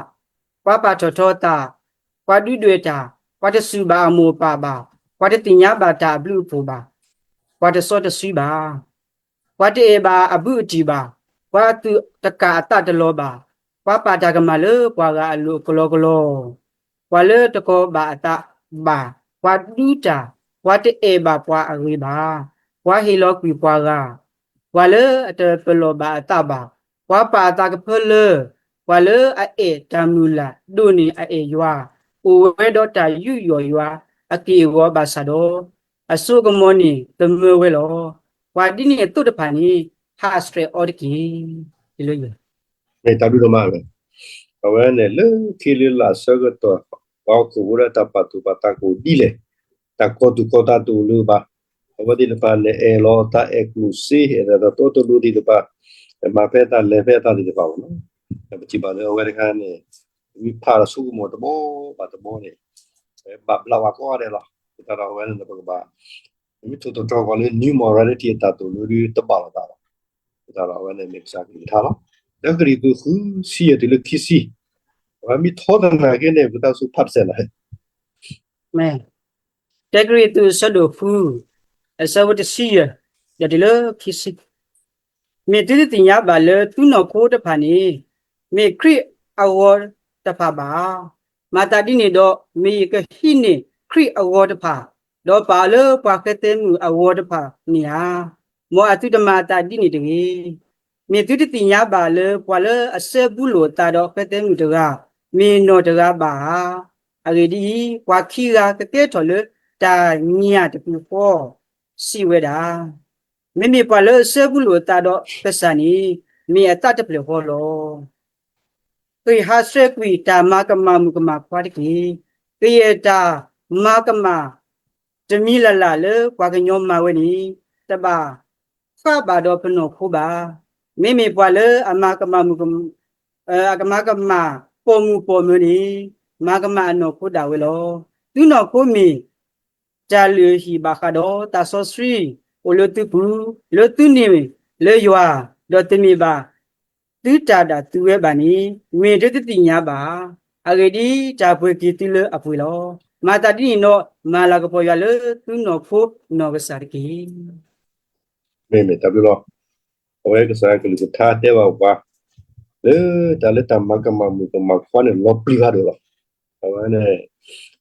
ပှၤပာ်ထီၣ်ထီအသး, ပှၤဒုၣ်ဒွဲၣ်တၢ်, ပှၤတစူၢ်ဘၣ်အမိၢ်အပၢ်ဘၣ်, ပှၤတသ့ၣ်ညါဘၣ်တၢ်အဘျုးအဖှိၣ်ဘၣ်, ပှၤတစီတဆှံဘၣ် ပှၤတအဲၣ်ဘၣ်အဘူးအတံၢ်ဘၣ်, ပှၤအသူၣ်တကၢ်အသးတလီၤဘၣ်, ပှၤပာ်တၢ်ကမၣ်လၢပှၤဂၤအလိၤကလီကလီ, ပှၤလၢတကီၤဘၣ်အသးဘၣ်, ပှၤဒူတၢ်, ပှၤတအဲၣ်ဘၣ်ပှၤအဂ့ၤဘၣ်, ပှၤဟ့ၣ်လီၤကွံာ်ပှၤဂၤ, ပှၤလၢအတပလီၢ်ဘၣ်အသးဘၣ်, ပှၤပာ်အသးကဖၢလၢ, ပှၤလၢအအဲၣ်တၢ်မုၢ်လၢ်ဒိၣ်န့ၢ်အအဲၣ်ယွၤ, အိၣ်ဝဲဒီးတၢ်ယူးယီၣ်ယွၤအက့ၢ်အဂီၤဘၣ်ဆၣ်ဒီး အစိကမီၤန့ၣ်သမၢဝဲလီၤ. ပှၤဒ်န့ၣ်အသိးတဖၣ်န့ၣ် ဟးဆှဲးအီၤတက့ၢ်. တၢ်ဘျုးဒိၣ်မး, အဝဲန့ၣ်လၢခံလၢလၢ်ဆၢကတီၢ် ပှၤဟီၣ်ခိၣ်ဖိဒီးတၢ်ပာ်သူၣ်ပာ်သးကအိၣ်ဒ်လဲၣ်, တၢ်ကီသူၣ်ကီသးတအိၣ်လၢၤဘၣ်, အဝဲသ့ၣ်တဖၣ်န့ၣ် အဲၣ်လီၤအသးအဲၣ်ကျိၣ်စ့ အဲၣ်တၢ်သိၣ်တၢ်လိသ့ၣ်တဖၣ်, မၤဖဲအသးလဲၤဖဲအသးသ့ၣ်တဖၣ်လီၤ. ပထံၣ်ဘၣ်လၢအဝဲတခါန့ၣ် မ့ၢ်ဖးဒီးဆိကမိၣ်တဘီဘၣ်တဘီန့ၣ် ဘၣ်ဘျးဝဲကိးဂၤဒဲးလီၤ. အဃိသတးဒီးအဝဲန့ၣ် ပကဘၣ် မ့ၢ်ထိၣ်သတြီၤပှၤလၢ new morality အတၢ်သိၣ်လိဒီးတဘၣ်လိာ်သးဘၣ်. အဃိသတးဒီးအဝဲန့ၣ်မ့ၢ်ကစၢ်ကလုၢ်ကထါလီၤ. တၢကရံၣ်သူး ဃု ဆံယဲၢ်တုၤလၢခံဆံ, အဝဲမ့ၢ်ထီသနာ်က့န့ၣ် ပတၢ်စူၤဖးတစဲးလီၤ. တၢကရံၣ်သူး အဆၢဒိၣ်ဃု, အဆၢဖိတဆံယဲၢ် ဒီးတုၤလၢခံဆံ မ့ၢ်သုတသ့ၣ်ညါဘၣ်လၢသုနီၢ်ခိတဖၣ်န့ၣ် မ့ၢ်ခရံာ်အဂီၤတဖၣ်ဘၣ်ဧါ. မၤသးဒ်န့ၣ်ဒီး မ့ၢ်ယကဟံးန့ၢ်ခရံာ်အဂီၤတဖၣ်, ဒီးပာ်အီၤလၢပှၤဃဲသဲမုၣ်အဂီၤတဖၣ်န့ၣ်ဧါ. မ်အသုတမၤအသးဒ်န့ၣ်တဂ့ၤ. မ့ၢ်သုတသ့ၣ်ညါဘၣ်လၢပှၤလၢအစဲဘူးလိာ်အသးဒီးဃဲသဲမုၣ်တဂၤ မ့ၢ်နီၢ်တဂၤဘၣ်ဧါ. အဂ့ၢ်ဒ်အံၤ, ပှၤခံဂၤကကဲထီၣ်လၢ တၢ်ညၣ်တပူၤဃီ စံးဝဲဒၣ်, မ့မ့ၢ်ပှၤလၢအစၢဘူးလိာ်အသးဒီးကစၢ်န့ၣ် မ့ၢ်အသးတဖျၢၣ်ဃီလီၤ. ဃ့ၢ်ဟးဆှဲးကွံာ်တၢ်မၤကမၣ်မုၣ်ကမၣ်ခွါတက့ၢ်. ကယဲၢ်တၢ်မၤကမၣ်တမံၤလၢ်လၢ်လၢပှၤကညီမၤဝဲန့ၣ် တဘၣ်ဃးဘၣ်ဒီးပနီၢ်ခိဘၣ်. မ့မ့ၢ်ပှၤလၢအမၤကမၣ်မုၣ်က အကမၤကမၣ်ပိာ်မုၣ်ပိာ်မၢၤန့ၣ် မၤကမၣ်အနီၢ်ခိဒၣ်ဝဲလီၤ. သုနီၢ်ခိမ့ၢ်တၢ်လုၢ်ဟံၣ်ဘၣ်ဃးဒီးသးစီဆှံအိၣ်လၢသုပူၤ, လၢသုန့ၢ်လၢယွၤ, ဒီးတမ့ၢ်ဘၣ်သုတၢ်ဒၣ်သုဝဲဘၣ်န့ၣ် မ့ၢ်တသ့ၣ်ညါဘၣ်. အဂ့ၢ်ဒ်အံၤ, တၢ်ပှ့ၤက့ၤသုလၢအပှ့ၤလီၤ. မၤသးဒ်န့ၣ်ဒီး မၤလၤကပီၤယွၤလၢသုနီၢ်ခိနီၢ်ကစၢ်တက့ၢ်. မ့မ့ၢ်တၢ်ဘျုးလီၤ. အဝဲကစၢ်ကလုၢ်ကထါတဲဘၣ်ပှၤ လၢတၢ်လၢတၢ်မၤကမၣ်မုၣ်ကမၣ်ခွါန့ၣ် လီၤပျံၤဖးဒိၣ်လီၤ. အဝဲန့ၣ်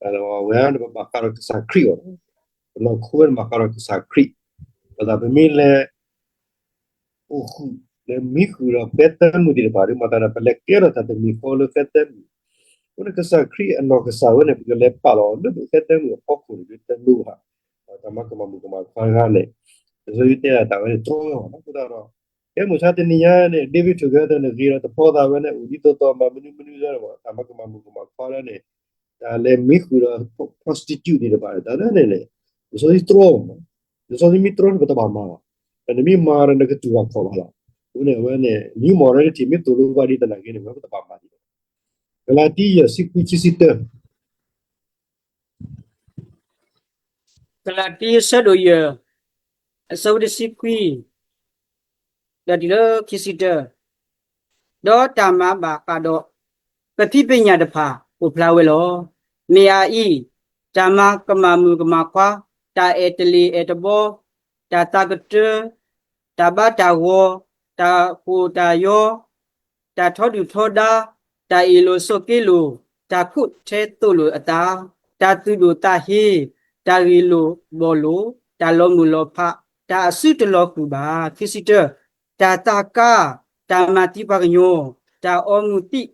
အဝဲန့ၣ်ပဘၣ်ဃးဒီးကစၢ်ခရံာ်အီၤ, ပနီၢ်ခိဝဲန့ၣ်ဘၣ်ဃးဒီးကစၢ်ခရံာ်, ပသးပမ့ၢ်လဲၤ အိၣ်ဃုာ်လၢမံဃုာ်ဒီးဖဲသၢမုၢ်သ့ၣ်တဖၣ်ဒီး မၤသးဒီးပလဲၤကဲထီၣ်တၢ်တမံၤဃီလၢဖဲသၢမုၢ်, အဃိန့ၣ်ကစၢ်ခရံာ်အနီၢ်ကစၢ်ဝဲန့ၣ် ပကလဲၤပာ်လီၤအီၤလၢဖဲသၢမုၢ်အဖီခိၣ်န့ၣ် တလိၣ်ဘၣ်. တၢ်မၤကမၣ်မုၣ်ကမၣ်ခွါတဂၤန့ၣ် လၢယတဲဒၣ်တၢ်ဝဲန့ၣ်တြီဝဲအီၤလီၤ. အဃိသတးဒီး ကဲမိၢ်ဆါတနံၤညါန့ၣ် David Together န့ၣ် ဂ့ၤဒီးတဖီသးဝဲန့ၣ် အိၣ်ဒ်သိးသိးမၤမနုၤမနုၤလၢ တၢ်မၤကမၣ်မုၣ်ကမၣ်ခွါလၢန့ၣ် တၢ်လဲၤမံဃုာ်ဒီး prostitute သ့ၣ်တဖၣ်န့ၣ် တၢ်လၢန့ၣ်န့ၣ် လံာ်စီဆှံတြီမး, လံာ်စီဆှံမ့ၢ်တြီန့ၣ် ပတဘၣ်မၤဘၣ်. နမ့ၢ်မၤဒီးနကတူၢ်ဘၣ်ခီၣ်ဘၣ်လီၤ. အဃိန့ၣ် အဝဲန့ၣ် new morality မ့ၢ်သိၣ်လိဘၣ်ဒ်သနာ်က့န့ၣ် အဝဲပတဘၣ်မၤဒံးဘၣ်. ကလၤတံ ယဲၢ် ဆံခွံ ခံဆံတၢ ကလၤတံ အဆၢဒိၣ်ယဲၢ် အဆၢဖိတဆံခွံ ဒီးတုၤလၢခံဆံတၢ, ဒီးတၢ်မၤဘၣ်ဃးဒီး ပဖံးပညၣ်တဖၣ်အိၣ်ဖျါဝဲလီၤ. မ့ၢ်အအံၤ, တၢ်မၤကမၣ်မုၣ်ကမၣ်ခွါ, တၢ်အဲၣ်တလ့ၢ်အဲၣ်တဘီ, တၢ်သးကတၢၢ်, တၢ်ဘါတၢ်ဂီၤ, တၢ်ကိၢ်တၢ်ယီ, တၢ်ထီဒုၣ်ထီဒါ, တၢ်အ့ၣ်လိာ်ဆိးက့လိာ်, တၢ်ခိးထဲသိးလိာ်အသး, တၢ်သူၣ်ဒိၣ်သးဟ့, တၢ်ဂ့ၢ်လိာ်ဘှီလိာ်, တၢ်လီၤမုၢ်လီၤဖး, တၢ်အစုတလီၤဃုာ်ဘၣ်. ခံဆံတၢ, တၢ်သးကါ, တၢ်မၤသံပှၤကညီ, တၢ်အီမူၤသံး,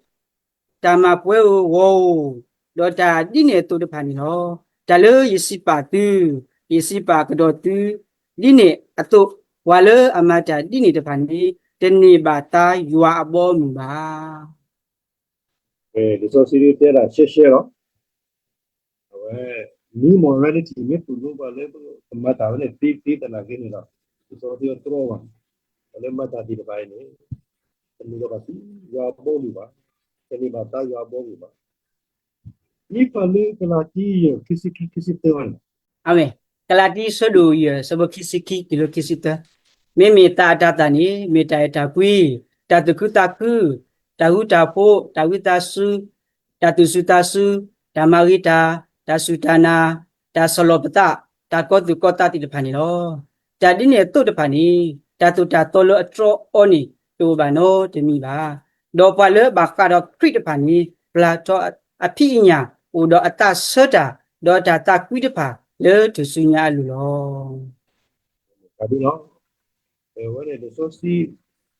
တၢ်မၤပှဲၤဧိၤဂီၤဧိၤ, ဒီးတၢ်ဒ်န့ၣ်အသိးတဖၣ်န့ၣ်လီၤ. တၢ်လၢယစံးပာ်သု, ယစံးပာ်ကဒီးသု, ဒ်န့ၣ်အသိး, ပှၤလၢအမၤတၢ်ဒ်န့ၣ်တဖၣ်န့ၣ် တန့ၢ်ဘၣ်သါယွၤအဘီအမုၢ်ဘၣ်. လံာ်စီဆှံတဲဒၣ်ရှဲရှဲလီၤ. အဝဲ new morality မ့ၢ်သိၣ်လိပှၤလၢပမၤတၢ်ဝဲန့ၣ် သ့သ့သနာ်က့န့ၣ်ဒီး လံာ်စီဆှံတြီဘၣ်, ပှၤလၢမၤတၢ်သ့ၣ်တဖၣ်အံၤန့ၣ် တန့ၢ်ဘၣ်သါယွၤအဘီအမုၢ်ဘၣ်, တန့ၢ်ဘၣ်သါယွၤအဘီအမုၢ်ဘၣ်. မ့ၢ်ဖးလၢကလၤတံ ယဲၢ် ခံဆံခံ ခံဆံတၢန့ၣ်, အဝဲ ကလၤတံ အဆၢဒိၣ်ယဲၢ် အဆၢဖိခံဆံခံတုၤလၢခံဆံတၢ, မ့မ့ၢ်သးအတၤသၣ်န့ၣ် မ့ၢ်တၢ်အဲၣ်တၢ်ကွံ, တၢ်သူၣ်ခုသးခု, တၢ်ဃူတၢ်ဖိး, တၢ်ဝံသးစူၤ, တၢ်သူၣ်စူၤသးစူၤ, တၢ်မၤဂ့ၤတၢ်, တၢ်စူၢ်တၢ်နာ်, တၢ်ဆီၣ်လီၤပသး, တၢ်ကီသူၣ်ကီသးသ့ၣ်တဖၣ်န့ၣ်လီၤ. တၢ်ဒ်န့ၣ်အသိးတဖၣ်န့ၣ် တၢ်သိၣ်တၢ်သီလၢအတြီအီၤန့ၣ် တအိၣ်ဘၣ်နီတမံၤဘၣ်. ဒီးပှၤလၢအဘၣ်ဃးဒီးခရံာ်တဖၣ်န့ၣ် ပျၢ်ထီၣ်အဖံးအညၣ် အိၣ်ဒီးအသးဆၢတၢ်, ဒီးတၢ်သးကွံတဖၣ်လၢထူၣ်စုညါအလိၤလီၤ. တၢ်ဒ်လီၤ. အဝဲန့ၣ်လံာ်စီ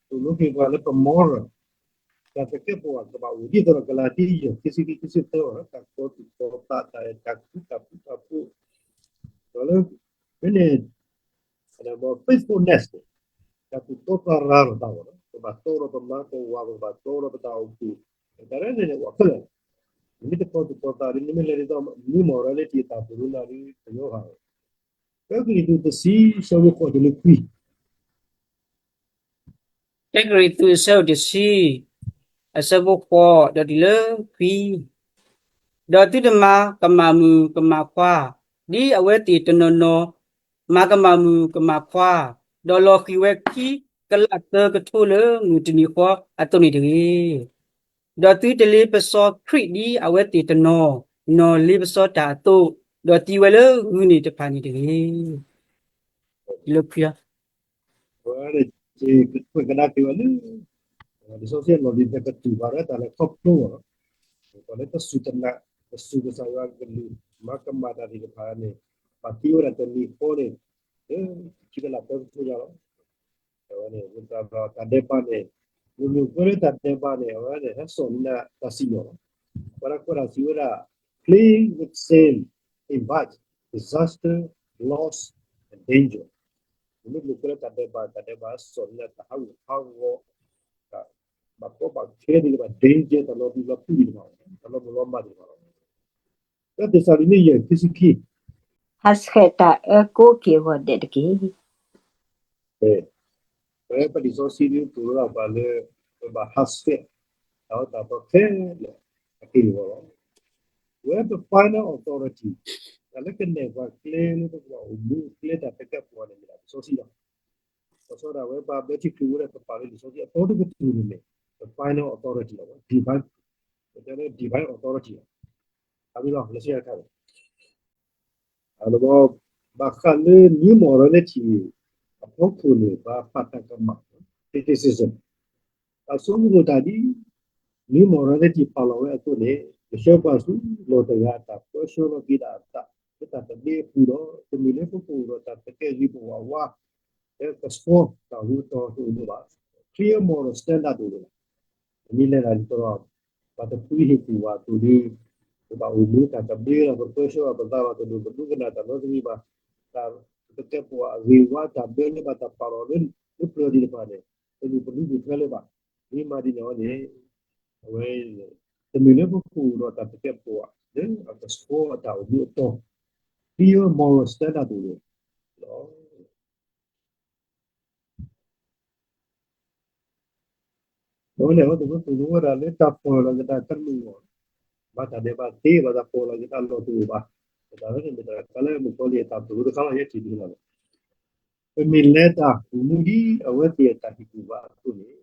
ဆှံ သိၣ်လိက့ၤပှၤလၢပ moral တၢ်သကဲာ်ပဝးကဘၣ်အိၣ်ဒ်သိးဒီး ကလၤတံ ယဲၢ် ခံဆံခံ ခံဆံတၢ တၢ်ကီသူၣ်ကီသး တၢ်အဲၣ်တၢ်ကွံ တၢ်ဃူတၢ်ဖိး, ဒီးလၢ မ့ၢ်န့ၣ် faithfulness န့ၣ် တၢ်သူၣ်တီသးရၤလိာ်သးလီၤ. ပဘၣ်တီဒီးပမါပဝၤ ပဘၣ်တီဒီးပတၢ်အိၣ်ဖှိၣ်, တၢ်ရဲၣ်န့ၣ်န့ၣ် အိၣ်ခဲလၢာ်လီၤ. နမ့ၢ်တကီသူၣ်ကီသးဒီး နမ့ၢ်လဲၤဒ်သိး new morality အတၢ်သိၣ်လိနၤဒီး တညီဘၣ်. တၢကရံၣ်သူး တဆံ အဆၢဖိဃိးတုၤလၢခွံ တၢကရံၣ်သူး အဆၢဒိၣ်တဆံ အဆၢဖိဃိး ဒီးတုၤလၢခွံ, ဒီးသုတမၤကမၣ်မုၣ်ကမၣ်ခွါ, ဒ်အဝဲသ့ၣ်တနီၤနီၤ မၤကမၣ်မုၣ်ကမၣ်ခွါ, ဒီးလီၤဃံၤဝဲခံကလးသၢကထိလၢမုၢ်တနံၤဃီအသိးန့ၣ်တဂ့ၤ. ဒီးသုတလ့ပစီခရံာ်ဒ်အဝဲသ့ၣ်တနီၤနီၤလ့ပစီတၢ်အသိး, ဒီးသံဝဲလၢဂုၢ်န့ၣ်တဖၣ်န့ၣ်တဂ့ၤ. လၢခံ အဝဲန့ၣ် ကကွဲးကဒါက့ၤဝဲလၢ လံာ်စီဆှံအလီၢ်လံၤ ပကတူၢ်ဘၣ်ဒီးတၢ်လဲၤခီဖျိအီၤလီၤ. ပှၤလၢတစူၢ်တနာ် တစူၢ်ကစၢ်ယွၤအကလုၢ် မၤကမၣ်တၢ်သ့ၣ်တဖၣ်န့ၣ် ဘၣ်သံဝဲဒၣ်တနံၤဃီန့ၣ် လၢခံကလးသၢကထိညါလီၤ. အဝဲန့ၣ် အဃိသတးဒီးတၢ်ဒဲးဘးန့ၣ် မ့ၢ်မ့ၢ်ကွဲးလၢတၢ်ဒဲးဘးန့ၣ် အဝဲန့ၣ် ဟဲစိာ်န့ၢ်တၢ်စံၣ်ညီၣ်လီၤ. ပှၤလၢကွဲးတၢ်စံးဝဲဒၣ် playing with sin in bed disaster, loss, and danger. မ့မ့ၢ်လၢတၢ်ဒဲးဘး တၢ်ဒဲးဘးအစိၣ်န့ၣ် တၢ်ဟးဂူာ်ဟးဂီၤ, တၢ်ဘၣ်ကီဘၣ်ခဲသ့ၣ်တဖၣ် danger တၢ်လီၤပျံၤလီၤဖုးသ့ၣ်တဖၣ်, တၢ်လီၤမုၢ်လီၤမၢ်သ့ၣ်တဖၣ်လီၤ. တၢ်သ့းစၤလနံ ယဲၢ် ခံဆံခံ, ဟးဆှဲးတၢ်အၢကိးက့ၤအဂီၢ်ဒဲးတက့ၢ်. ပဝဲပလံာ်စီဆှံဒ်သိးလိာ်ပှၤလၢ ပဘၣ်ဟးဆှဲး တၢ်အၢတၢ်သီခဲလၢာ်အက့ၢ်အဂီၢ်လီၤ. ပဝဲပ final authority တၢ်လၢကနဲၣ်ပှၤကျဲလၢပကဘၣ်အိၣ်မူကျဲတၢ်သကဲးပဝးန့ၣ် မ့ၢ်ဒၣ်လံာ်စီဆှံလီၤ. ဘၣ်ဆၣ်ဒၣ်ဝဲပှၤဘျၢထံခရံာ်ဖိဒီး ပပာ်လၢလံာ်စီဆှံအသီတကတြူၢ်န့ၣ်မ့ၢ် ပ final authority လီၤ. divine, ပတဲလၢ divine authority လီၤ. အမ့ၢ်လီၤ လၢဆံအခါန့ၣ် ဘၣ်ဃးလၢ new morality အဖီခိၣ်န့ၣ် ပှၤပာ်တၢ်ကမၣ် criticism တၢ်ဆိကမိၣ်တၢ်ဒ် new morality ပာ်လီၤဝဲအသိးန့ၣ် ကဆှၢပှၤဆူလီၢ်တဂၤအတၢ်ပၢဆှၢလီၤက့ၤဒၣ်အသး လၢတၢ်သဘျ့အပူၤဒီး တမ့ၢ်လၢပကအိၣ်ဒီးတၢ်သကဲးဂံၢ်ပဝးဝါ လၢကဆှီတၢ်ဟူးတၢ်ဟူးတအိၣ်လၢၤဘၣ်. clear moral standard တအိၣ်လၢၤဘၣ်. မ့ၢ်လဲၤတၢ်ဒ်သိးဒီး ပှၤတဖုဟ့ၣ်ကူၣ်ဘၣ်အသိးဒီး ပဘၣ်အိၣ်မူတၢ်သဘျ့လီၤ ပပၢဆှၢဘၣ်ပသးဘၣ်တဒိၣ် ပဒိကနၣ်တၢ်နီတမံၤဘၣ်, တၢ်သကဲးပဝးအဂ့ၤဝါ တၢ်ဘျၢလၢဘၣ်တၢ်ပာ်လီၤလၢ လၢပျၢၤသ့ၣ်တဖၣ်န့ၣ် တဒိၣ်ပဒိၣ်ပထွဲလၢၤဘၣ်. မ့ၢ်မၤဒ်န့ၣ်အီၤန့ၣ် အဝဲ တမ့ၢ်လၢပကအိၣ်ဒီးတၢ်သကဲးပဝး လၢအကဆှီအတၢ်အိၣ်မူအတီၤ clear moral standard တအိၣ်လၢၤဘၣ်. ဒီးလဲၤဝဲတဝဲ ပကဝဲဒၣ်လၢတၢ်ပၢၢ်လီၤက့ၤတၢ်တလိၣ်အီၤ, ဘၣ်တၢ်ဒဲးဘးသ့ ဘၣ်တၢ်ပၢၢ်လီၤက့ၤတၢ်လီၢ်တအိၣ်ဘၣ်. တၢ်ဝဲန့ၣ်မ့ၢ်တၢ်တခါလၢမုၣ်ကီၤလံၢ်အတၢ်ပၢၢ်တခါလီၤ ယဲၢ်ထံၣ်ဒ်န့ၣ်လီၤ. ပမ့ၢ်လဲၤတၢ်အိၣ်မူဒ်အဝဲသ့ၣ်အတၢ်ဟ့ၣ်ကူၣ်ဘၣ်အသိးန့ၣ်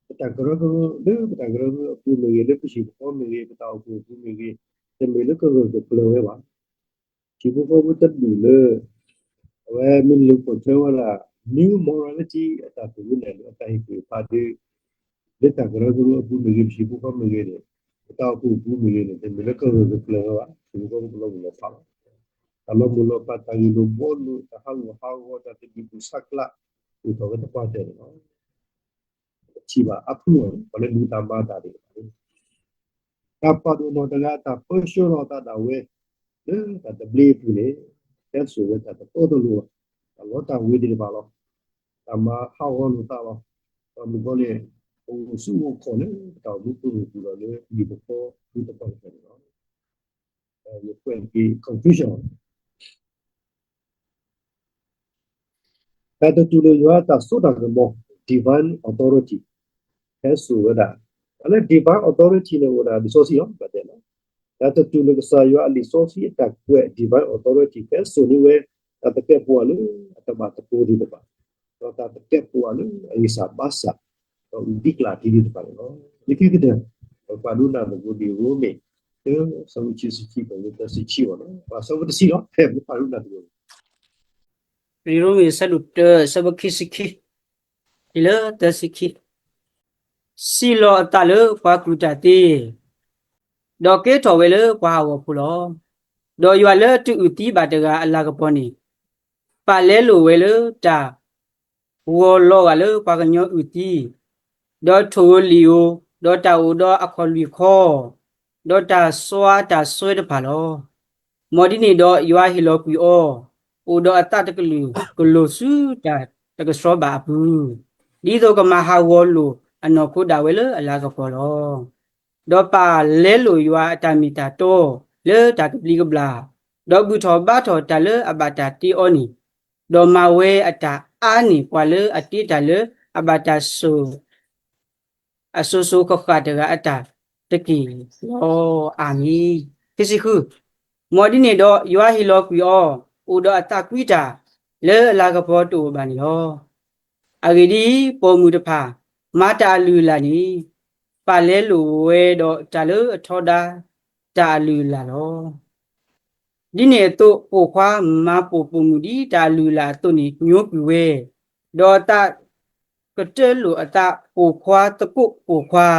ပတၢ်ကရၢကရိ လၢပတၢ်ကရၢကရိအပူၤမ့ၢ်ဂ့ၤ, လၢပဟံၣ်ပဃီမ့ၢ်ဂ့ၤ, ပတၢ်အိၣ်ဖှိၣ်အပူၤမ့ၢ်ဂ့ၤ, တမ့ၢ်လၢကဂၢၢ်ကကျၢၤဝဲဘၣ်. ဟံၣ်ဖိဃီဖိတဒူၣ်လၢ အဝဲမ့ၢ်လူၤပိာ်ထွဲဝဲဒၣ် new morality အတၢ်သူၣ်ဝဲလဲၣ်လၢအတၢ်ဟ့ၣ်ကူၣ်ဖးဒိၣ် လၢတၢ်ကရၢကရိအပူၤမ့ၢ်ဂ့ၤ, ဟံၣ်ဖိဃီမ့ၢ်ဂ့ၤန့ၣ်, ပတၢ်အိၣ်ဖှိၣ်အပူၤမ့ၢ်ဂ့ၤန့ၣ် တမ့ၢ်လၢကဂၢၢ်ကကျၢၤဝဲဘၣ်. ဟံၣ်ဖိဃီဖိကလီၤမုၢ်လီၤဖးလီၤ. တၢ်လီၤမုၢ်လီၤဖး တၢ်ဂ့ၢ်လိာ်ဘှီလိာ် တၢ်ဟးဂူာ်ဟးဂီၤ တၢ်သဘံၣ်ဘုၣ်ဆးကျး အိၣ်ထီၣ်ဝဲသပှၢ်တၢၢ်န့ၣ်လီၤ. ထံၣ်ဘၣ်အါဖုၣ်အီၤ ပှၤလၢမူတၢ်မၤတၢ်သ့ၣ်တဖၣ် တၢ်ပာ်ဒိၣ်နီၢ်တဂၤ တၢ်ပၢဆှၢလီၤအသးဒၣ်ဝဲ လၢတၢ်သဘျ့အပူၤန့ၣ် တဲစိာ်ဝဲတၢ်တတီတလိၤလီၤ. တၢ်လီတၢ်ဝ့ၤသ့ၣ်တဖၣ်လီၤ. တၢ်မၤဟးဂီၤလိာ်သးလီၤ. တၢ်မုၣ်ကီၤလံၢ် အိၣ်ဆူၣ်အိၣ်ခီၣ်လၢပတၢ်အိၣ်မူပူၤပူၤဒီးလၢပဟံၣ်ဖိဃီဖိသပှၢ်ကတၢၢ်န့ၣ်လီၤ. ယကွဲးက့ၤ conclusion တၢ်တတူၢ်လိာ်ယွၤအတၢ်စိတၢ်ကမီၤ divine authority ဟဲစိာ်ဝဲဒၣ်, တၢ်လၢ divine authority န့ၣ်အိၣ်ဒၣ်လံာ်စီဆှံလီၤ ပတဲလီၤ. တၢ်တတူၢ်လိာ်ကစၢ်ယွၤအလံာ်စီဆှံအတၢ်ကွဲး divine authority ဟဲစိာ်န့ၢ်ဝဲ တၢ်သကဲးပဝးလၢအတဘၣ်သကိးသ့ၣ်တဖၣ်, ဒီးတၢ်သကဲးပဝးလၢအဂံၢ်စၢ်ဘါစၢ်, ဒီးအုၣ်ဒံကျၢ်ဒံသ့ၣ်တဖၣ်န့ၣ်လီၤ. လၢခံကတၢၢ် ပပာ်ဒိၣ်နၢ်သကိးဒံး ရိမ့ၤ တၢ ဆၢဖိခံဆံခံ ဒီးသၢဆံခံအံၤလီၤ. ပှၤဆၢဖိတဆံလီၤ ဖဲပပာ်ဒိၣ်နၢ်သကိး ရိမ့ၤ ဆၢဒိၣ်တၢ ဆၢဖိခံဆံခံ တုၤလၢသၢဆံခံ, စံးလီၤအသးလၢပှၤကူၣ်တၢ်သ့, ဒီးကဲထီၣ်ဝဲလၢပှၤဟးဂီၤဖိလီၤ. ဒီးယွၤလၢအတအုၣ်သံဘၣ်တဂၤအလၤကပီၤန့ၣ်, ပာ်လဲလိာ်ဝဲလၢတၢ် ဂီၤလီၤဂာ်လၢပှၤကညီအုၣ်သံ, ဒီးထိၣ်ဧိၤလံာ်ဧိၤ, ဒီးတၢ်အိၣ်ဒီးအခီၣ်လွံၢ်ခီ, ဒီးတၢ်စွါတၢ်စွဲတဖၣ်လီၤ. မ်ဒ်န့ၣ်ဒီးယွၤဟ့ၣ်လီၤကွံာ်အီၤ, အိၣ်ဒီးအသးတကလုာ်ကလိာ်ဆူတၢ်တကဆှီဘၣ်အပူၤ, ဒ်သိးကမၤဟးဂီၤလိာ်အနီၢ်ခိဒၣ်ဝဲလၢအလၤကပီၤလီၤ. ဒီးပာ်လဲလိာ်ယွၤအတၢ်မ့ၢ်တၢ်တီ လၢတၢ်ကဘျံးကဘျၣ်, ဒီးဘူၣ်ထီၣ်ဘါထီၣ်တၢ်လၢအဘၣ်တၢ်တ့အီၤန့ၣ်, ဒီးမၤဝဲအတၢ်အါန့ၢ်ပှၤလၢအတ့တၢ်လၢအဘၣ်တၢ်ဆိၣ် အစိၤစိၤဃၣ်ဃၣ်တဂၤအတၢ်တက့ၢ်လီၤ. အၤမ့ၣ်. ခံဆံဃု, မ်ဒ်န့ၣ်ဒီးယွၤဟ့ၣ်လီၤကွံာ်အီၤ, အိၣ်ဒီးအသးကွံတၢ် လၢအလၤကပီၤတအိၣ်ဘၣ်န့ၣ်လီၤ. အဂ့ၢ်ဒ်အံၤ, ပိာ်မုၣ်တဖၣ် မၤတၢ်အလုၢ်အလၢ်န့ၣ်, ပာ်လဲလိာ်ဝဲဒီးတၢ်လၢအထီဒါတၢ်အလုၢ်အလၢ်လီၤ. ဒ်န့ၣ်အသိးပိာ်ခွါမၤပိာ်ပိာ်မုၣ်ဒ်တၢ်အလုၢ်အလၢ်အသိးန့ၣ် ညိကွံာ်ဝဲ, ဒီးအသးကတၢၢ်လိာ်အသးပိာ်ခွါသကိးပိာ်ခွါ,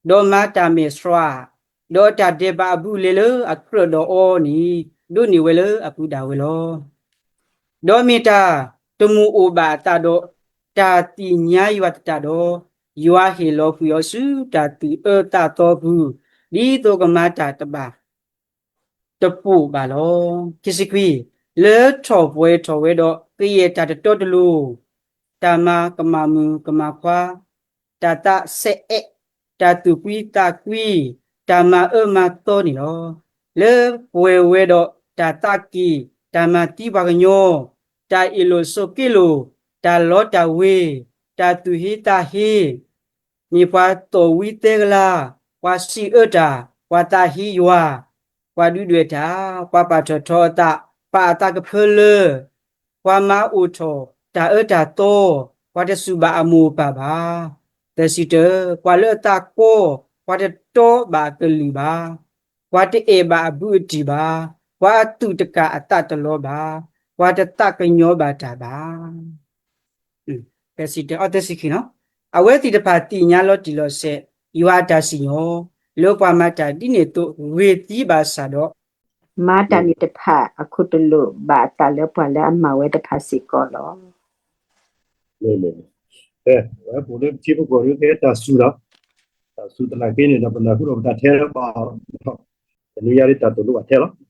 ဒီးမၤတၢ်မဲာ်ဆှး, ဒီးတၢ်ဒဲးဘးအဘူးအလဲလၢအကြၢးဒီးအီၤန့ၣ် ဒိးန့ၢ်ဝဲလၢအပူၤဒၣ်ဝဲလီၤ. ဒီးမ့ၢ်တၢ်တမုာ်အိၣ်ဘၣ်အသးဒီး တၢ်သ့ၣ်ညါယွၤသတးဒီး, ယွၤဟ့ၣ်လီၤကွံာ်အီၤဆူတၢ်သူၣ်အၢသးသီပူၤ, ဒ်သိးကမၤတၢ်တဘၣ် တပိာ်ဘၣ်လီၤ. ခံဆံခွံ, လၢထီၣ်ပှဲၤထီၣ်ဝဲဒီးကယဲၢ်တၢ်တတီတလိၤ, တၢ်မၤကမၣ်မုၣ်ကမၣ်ခွါ, တၢ်သးစဲအဲး, တၢ်သူၣ်ကွံသးကွံ, တၢ်မၤအၢမၤသီန့ၣ်လီၤ. လၢပှဲၤဝဲဒီးတၢ်သးက့ၣ်, တၢ်မၤသံပှၤကညီ, တၢ်အ့ၣ်လိာ်ဆိးက့လိာ်, တၢ်လီတၢ်ဝ့ၤ, တၢ်သူၣ်ဟ့သးဟ့, မ့ၢ်ပှၤသီၣ်ဝံသဲကလၤ, ပှၤစံးအၢတၢ်, ပှၤသးဟ့ယွၤ, ပှၤဒုးဒွဲၣ်တၢ်, ပှၤပာ်ထီၣ်ထီအသး, ပာ်အသးကဖၢလၢ, ပှၤမၤအိၣ်ထီၣ်တၢ်အၢတၢ်သီ, ပှၤတစူၢ်ဘၣ်အမိၢ်အပၢ်ဘၣ်. သၢဆံတၢ, ပှၤလၢအသးကီ, ပှၤတတီဘၣ်အကလုၢ်ဘၣ်, ပှၤတအဲၣ်ဘၣ်အဘူးအတံၢ်ဘၣ်, ပှၤအသူၣ်တကၢ်အသးတလီၤဘၣ်, ပှၤတသးကညီၤဘၣ်တၢ်ဘၣ်. သၢဆံတၢ, အီ သၢဆံခံနီၤ, အဝဲသ့ၣ်တဖၣ်သ့ၣ်ညါလီၤတံၢ်လီၤဆဲး ယွၤအတၢ်စံၣ်ညီၣ်, လၢပှၤမၤတၢ်ဒ်န့ၣ်အသိး ဂ့ၤသံဘၣ်ဆၣ်ဒီး, မၤတၢ်န့ၣ်တဖၣ်အခိၣ်တလိာ်ဘၣ်အသးလၢပှၤလၢအမၤဝဲတဖၣ်စ့ၢ်ကီးလီၤ. ကဲ, ဝဲပအိၣ်လၢပထံပကီၢ်ဒီးကဟဲတၢ်စူၤလီၤ. တၢ်စူၤသနာ်က့န့ၣ်ဒီး ပနၢ်ဟူဒီးပတၢ်ထဲလၢပှၤ, တနံၤညါဒ်တၢ်သိၣ်လိဘၣ်ထဲလီၤ.